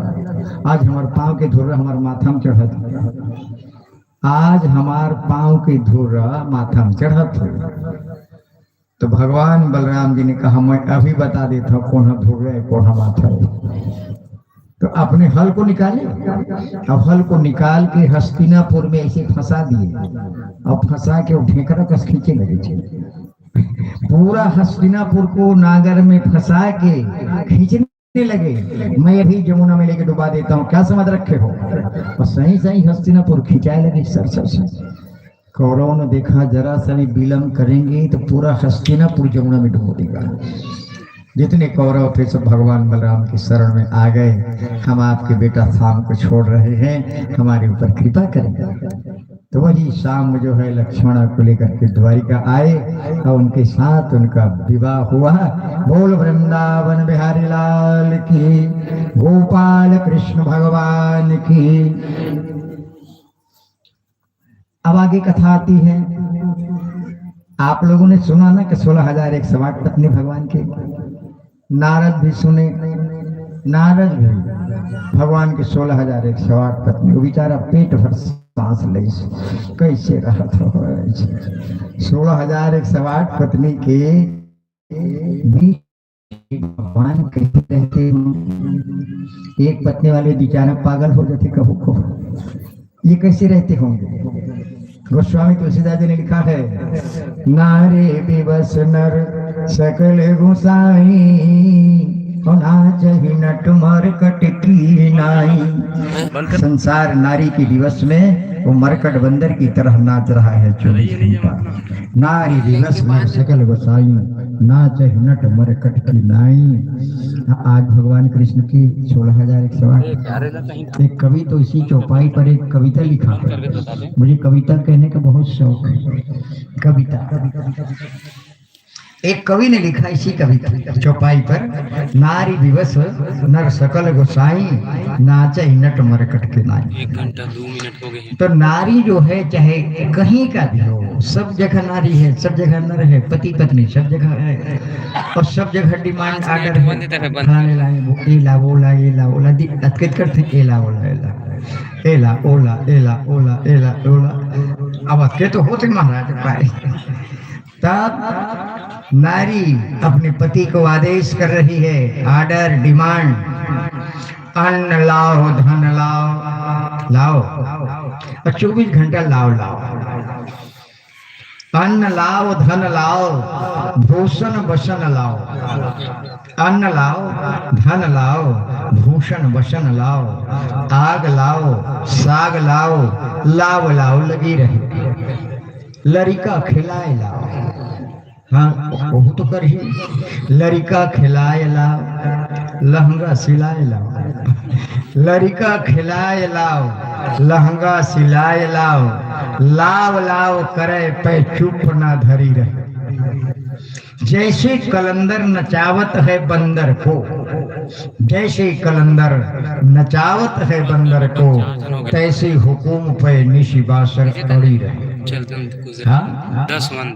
आज हमारे पाँव के धुर्रा हमारे माथा में चढ़त, आज हमार पाँव के धुर्रा माथा में चढ़त हो। तो भगवान बलराम जी ने कहा, मैं अभी बता देता हूँ कौन धुर्रा है, कौन माथा है। तो अपने हल को निकाले, अब हल को निकाल के हस्तिनापुर में ऐसे फंसा दिए, और फंसा के वो ढेकरा कस खींचे लगे थे। पूरा हस्तिनापुर को नागर में फंसा के खींचने लगे, मैं अभी जमुना में लेके डुबा देता हूँ, क्या समझ रखे हो? और सही सही हस्तिनापुर खिंचाए लगे, सर सर सर। कौरवों ने देखा, जरा सा भी विलंब करेंगे तो पूरा हस्तिनापुर जमुना में डुबो देगा। जितने कौरव थे सब भगवान बलराम की शरण में आ गए। हम आपके बेटा शाम को छोड़ रहे हैं, हमारे ऊपर कृपा करें। तो वही शाम जो है लक्ष्मण को लेकर के द्वारिका आए और उनके साथ उनका विवाह हुआ। बोल वृंदावन बिहारी लाल की, गोपाल कृष्ण भगवान की। अब आगे कथा आती है। आप लोगों ने सुना ना कि सोलह हजार एक सौ आठ पत्नी भगवान के। नारद भी सुने, नारद भी भगवान के सोलह हजार एक सौ आठ पत्नी, वो बेचारा पेट भर सांस ले, कैसे रहत हो? सोलह हजार एक सौ आठ पत्नी के बीच भगवान कहीं रहते होंगे? एक पत्नी वाले बेचारा पागल हो जाते कभू कभू। ये कैसे रहते होंगे? गोस्वामी तुलसीदास जी ने लिखा है, नारी विवश नर सकल गुसाई, और नाचहि नट मरकट की नाई। संसार नारी के विवश में वो मरकट बंदर की तरह नाच रहा है चौबीस घंटा। नारी विवश नर सकल गोसाई, नाचहि नट मरकट की नाई। आज भगवान कृष्ण की सोलह हजार एक सौ आठ। एक कवि तो इसी चौपाई पर एक कविता लिखा है। मुझे कविता कहने का बहुत शौक है। कविता, एक कवि ने लिखा इसी कविता चौपाई पर, नारी विवश नर सकल गोसाई, नाचहि नट मरकट के नाई। एक घंटा दो मिनट हो गए हैं। तो नारी जो है, चाहे कहीं का भी हो, सब जगह नारी है, सब जगह नर है, पति पत्नी सब जगह है, और सब जगह डिमांड ऑर्डर है। खाने लाए वो एला ओला, एला ओला दी अतकेत करते हैं, एला ओला, एला एला ओला, एला ओला, एला ओला। अब अतके तो होते महाराज पाए। तब नारी अपने पति को आदेश कर रही है, ऑर्डर, डिमांड, अन्न लाओ, धन लाओ, लाओ, और चौबीस घंटा लाओ, लाओ, अन्न लाओ, धन लाओ, भूषण बसन लाओ, अन्न लाओ, धन लाओ, भूषण बसन लाओ, आग लाओ, साग लाओ, लाओ, लाओ लगी रही, लरिका खिलाए लाओ। हाँ, वो तो कर ही। लरिका खिलाए लाओ, लहंगा सिलाए लाओ। लरिका खिलाए लाओ, लहंगा सिलाए लाओ, लाव लाव करे पे चुप ना धरी रहे। जैसे कलंदर नचावत है बंदर को, जैसे कलंदर नचावत है बंदर को, तैसे हुकुम पे निशि बासर अड़ी रहे। हाँ?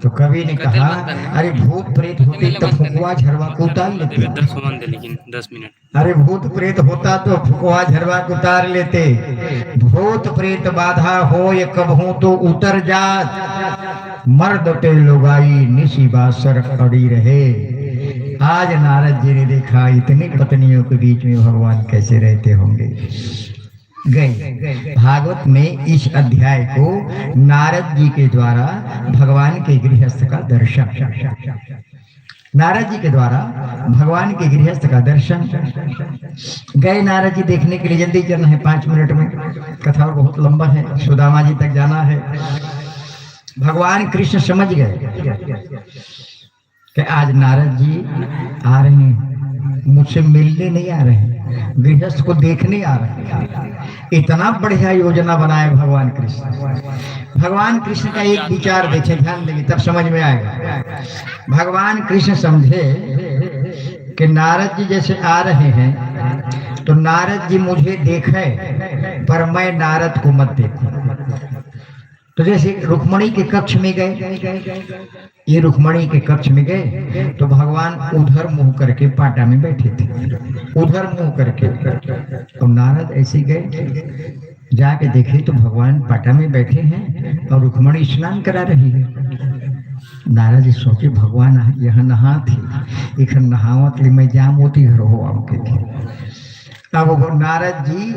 तो कवि ने कहा, अरे भूत प्रेत होते तो फुकवा झरवा को उतार लेते। दस मिनट। अरे भूत प्रेत होता तो फुकवा झरवा को उतार लेते। भूत प्रेत बाधा होय कबहूँ तो उतर जात, मर्द पे लुगाई निशि बासर अड़ी रहे। आज नारद जी ने देखा इतनी पत्नियों के बीच में भगवान कैसे रहते होंगे। गए। भागवत में इस अध्याय को नारद जी के द्वारा भगवान के गृहस्थ का दर्शन, नारद जी के द्वारा भगवान के गृहस्थ का दर्शन। गए नारद जी देखने के लिए, जल्दी चलना है, पांच मिनट में, कथा बहुत लंबा है, सुदामा जी तक जाना है। भगवान कृष्ण समझ गए कि आज नारद जी आ रहे हैं, मुझसे मिलने नहीं आ रहे हैं, गृहस्थ को देखने आ रहे हैं। इतना बढ़िया योजना बनाए भगवान कृष्ण। भगवान कृष्ण का एक विचार देखें, ध्यान देंगे तब समझ में आएगा। भगवान कृष्ण समझे कि नारद जी जैसे आ रहे हैं तो नारद जी मुझे देखे, पर मैं नारद को मत देखूं। तो जैसे रुक्मणी के कक्ष में गए, ये रुक्मणी के कक्ष में गए तो भगवान उधर मुंह करके पाटा में बैठे थे, उधर मुंह करके। तो नारद ऐसे गए, जाके देखे तो भगवान पाटा में बैठे हैं और रुक्मणी स्नान करा रही है। नारद जी सोचे, भगवान यहाँ नहात हे, एखर नहावत ले मैं जामवती घर हो आऊं के। अब वो नारद जी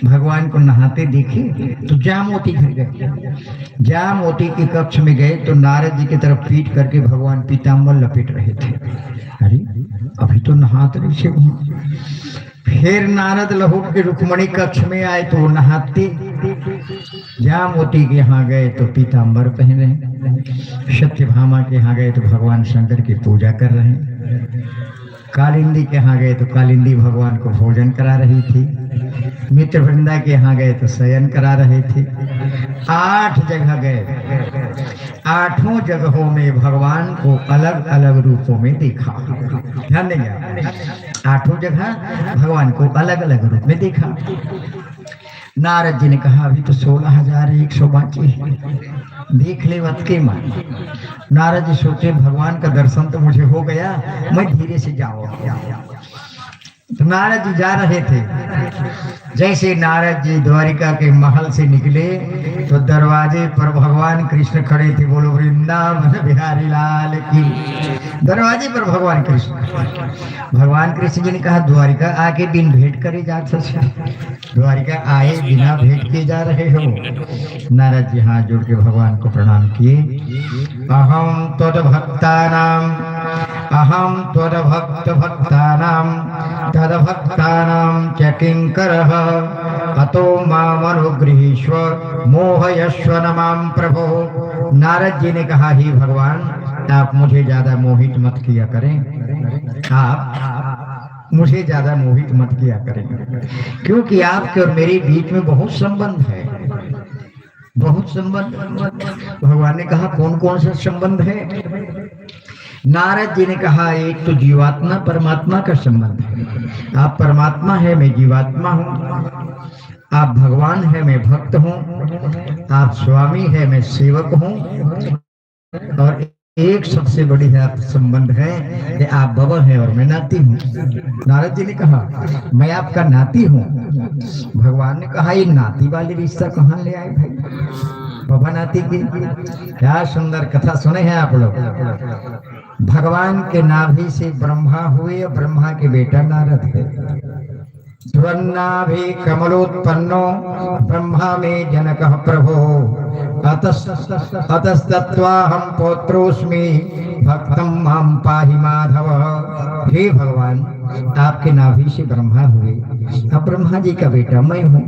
भगवान को नहाते देखे तो जामवती घर गए। जामवती के कक्ष में गए तो नारद जी की तरफ पीठ करके भगवान पीताम्बर लपेट रहे थे। अरे, अभी तो नहात रहे थे वहां। फिर नारद लहुट के रुक्मणी कक्ष में आए तो वो नहाते। जामवती के यहाँ गए तो पीताम्बर पहने, सत्यभामा के यहाँ गए तो भगवान शंकर की पूजा कर रहे, कालिंदी के यहाँ गए तो कालिंदी भगवान को भोजन करा रही थी, मित्रवृंदा के यहाँ गए तो शयन करा रहे थे। आठ जगह गए, आठों जगहों में भगवान को अलग अलग रूपों में देखा। ध्यान देंगे आप, आठों जगह भगवान को अलग अलग रूप में देखा। नारद जी ने कहा, अभी तो सोलह हजार एक सौ बाकी है, देख ले वत के मन। नारद जी सोचे, भगवान का दर्शन तो मुझे हो गया, मैं धीरे से जाओ। तो नारद जी जा रहे थे। जैसे नारद जी द्वारिका के महल से निकले तो दरवाजे पर भगवान कृष्ण खड़े थे। बोलो वृंदावन बिहारी लाल की। दरवाजे पर भगवान कृष्ण। भगवान कृष्ण जी ने कहा, द्वारिका आके बिन भेंट करे जात हस? द्वारिका आए बिना भेंट के जा रहे हो? नारद जी हाथ जोड़ के भगवान को प्रणाम किए। अहम त्वद भक्तानाम, अहम त्वद भक्त भक्तानाम, तद भक्तानाम च किंकर, अतो माम अनुगृहीष्व, मोहयस्व न माम प्रभो। नारद जी ने कहा, हे भगवान, आप मुझे ज्यादा मोहित मत किया करें, आप मुझे ज्यादा मोहित मत किया करें, क्योंकि आपके और मेरे बीच में बहुत संबंध है, बहुत संबंध। भगवान ने कहा, कौन कौन सा संबंध है? नारद जी ने कहा, एक तो जीवात्मा परमात्मा का संबंध है। आप परमात्मा है, मैं जीवात्मा हूँ। आप भगवान है, मैं भक्त हूँ। आप स्वामी है, मैं सेवक हूँ। और एक सबसे बढ़िया संबंध है कि आप बाबा हैं और मैं नाती हूँ। नारद जी ने कहा, मैं आपका नाती हूँ। भगवान ने कहा, ये नाती वाली रिश्ता कहाँ ले आए भाई, बाबा नाती की? क्या सुंदर कथा सुने हैं आप लोग। भगवान के नाभि से ब्रह्मा हुए और ब्रह्मा के बेटा नारद है। त्वन्नाभि कमलोत्पन्नो ब्रह्मा मे जनक प्रभो। अतस-, अतस्तत्वाहम पौत्रोस्मि भक्तम माम पाहि माधव। हे भगवान, आपके नाभि से ब्रह्मा हुए, अब ब्रह्मा जी का बेटा मैं हूँ,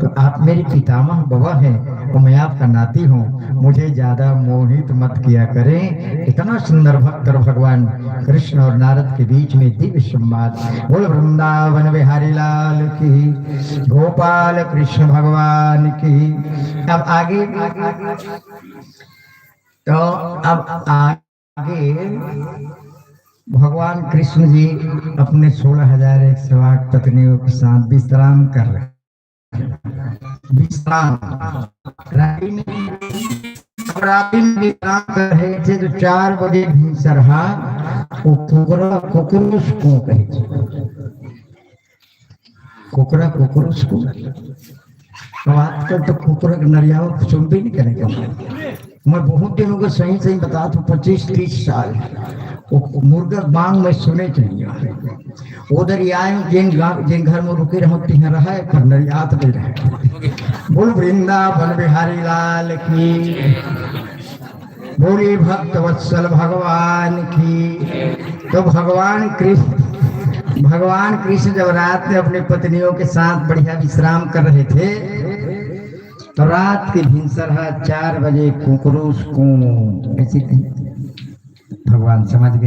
तो आप मेरे पितामह बाबा हैं और मैं आपका नाती हूँ, मुझे ज्यादा मोहित मत किया करें। इतना सुंदर भक्त और भगवान कृष्ण और नारद के बीच में दिव्य संवाद। बोल वृंदावन बिहारी लाल की, गोपाल कृष्ण भगवान की। अब आगे, तो अब आगे भगवान कृष्ण जी अपने सोलह हजार एक सौ आठ पत्नियों के साथ विश्राम कर रहे हैं। विश्राम। रात्रि में, रात्रि में विश्राम कर रहे थे तो चार बजे भिनसरहा वो कुकरा कुकुरुस को कहे थे। कुकरा कुकुरुस को। अब आजकल तो कुकरा के नरियाव सुनबे नहीं करेगा। मैं बहुत दिन हो गए, सही सही बता तू, पच्चीस तीस साल वो मुर्गा बांग मैं सुने चाहिए। उधर ही आए हूँ, जिन गा-, जिन घर में रुके रहो, तिहां रहे, पर नरियात नहीं रहे। बोल वृंदावन बिहारी लाल की, बोली भक्त वत्सल भगवान की। तो भगवान कृष्ण, भगवान कृष्ण जब रात में अपने पत्नियों के साथ बढ़िया विश्राम कर रहे थे, तो रात के भिनसरहा चार बजे कुकरूस को ऐसे थी। भगवान समझ गए।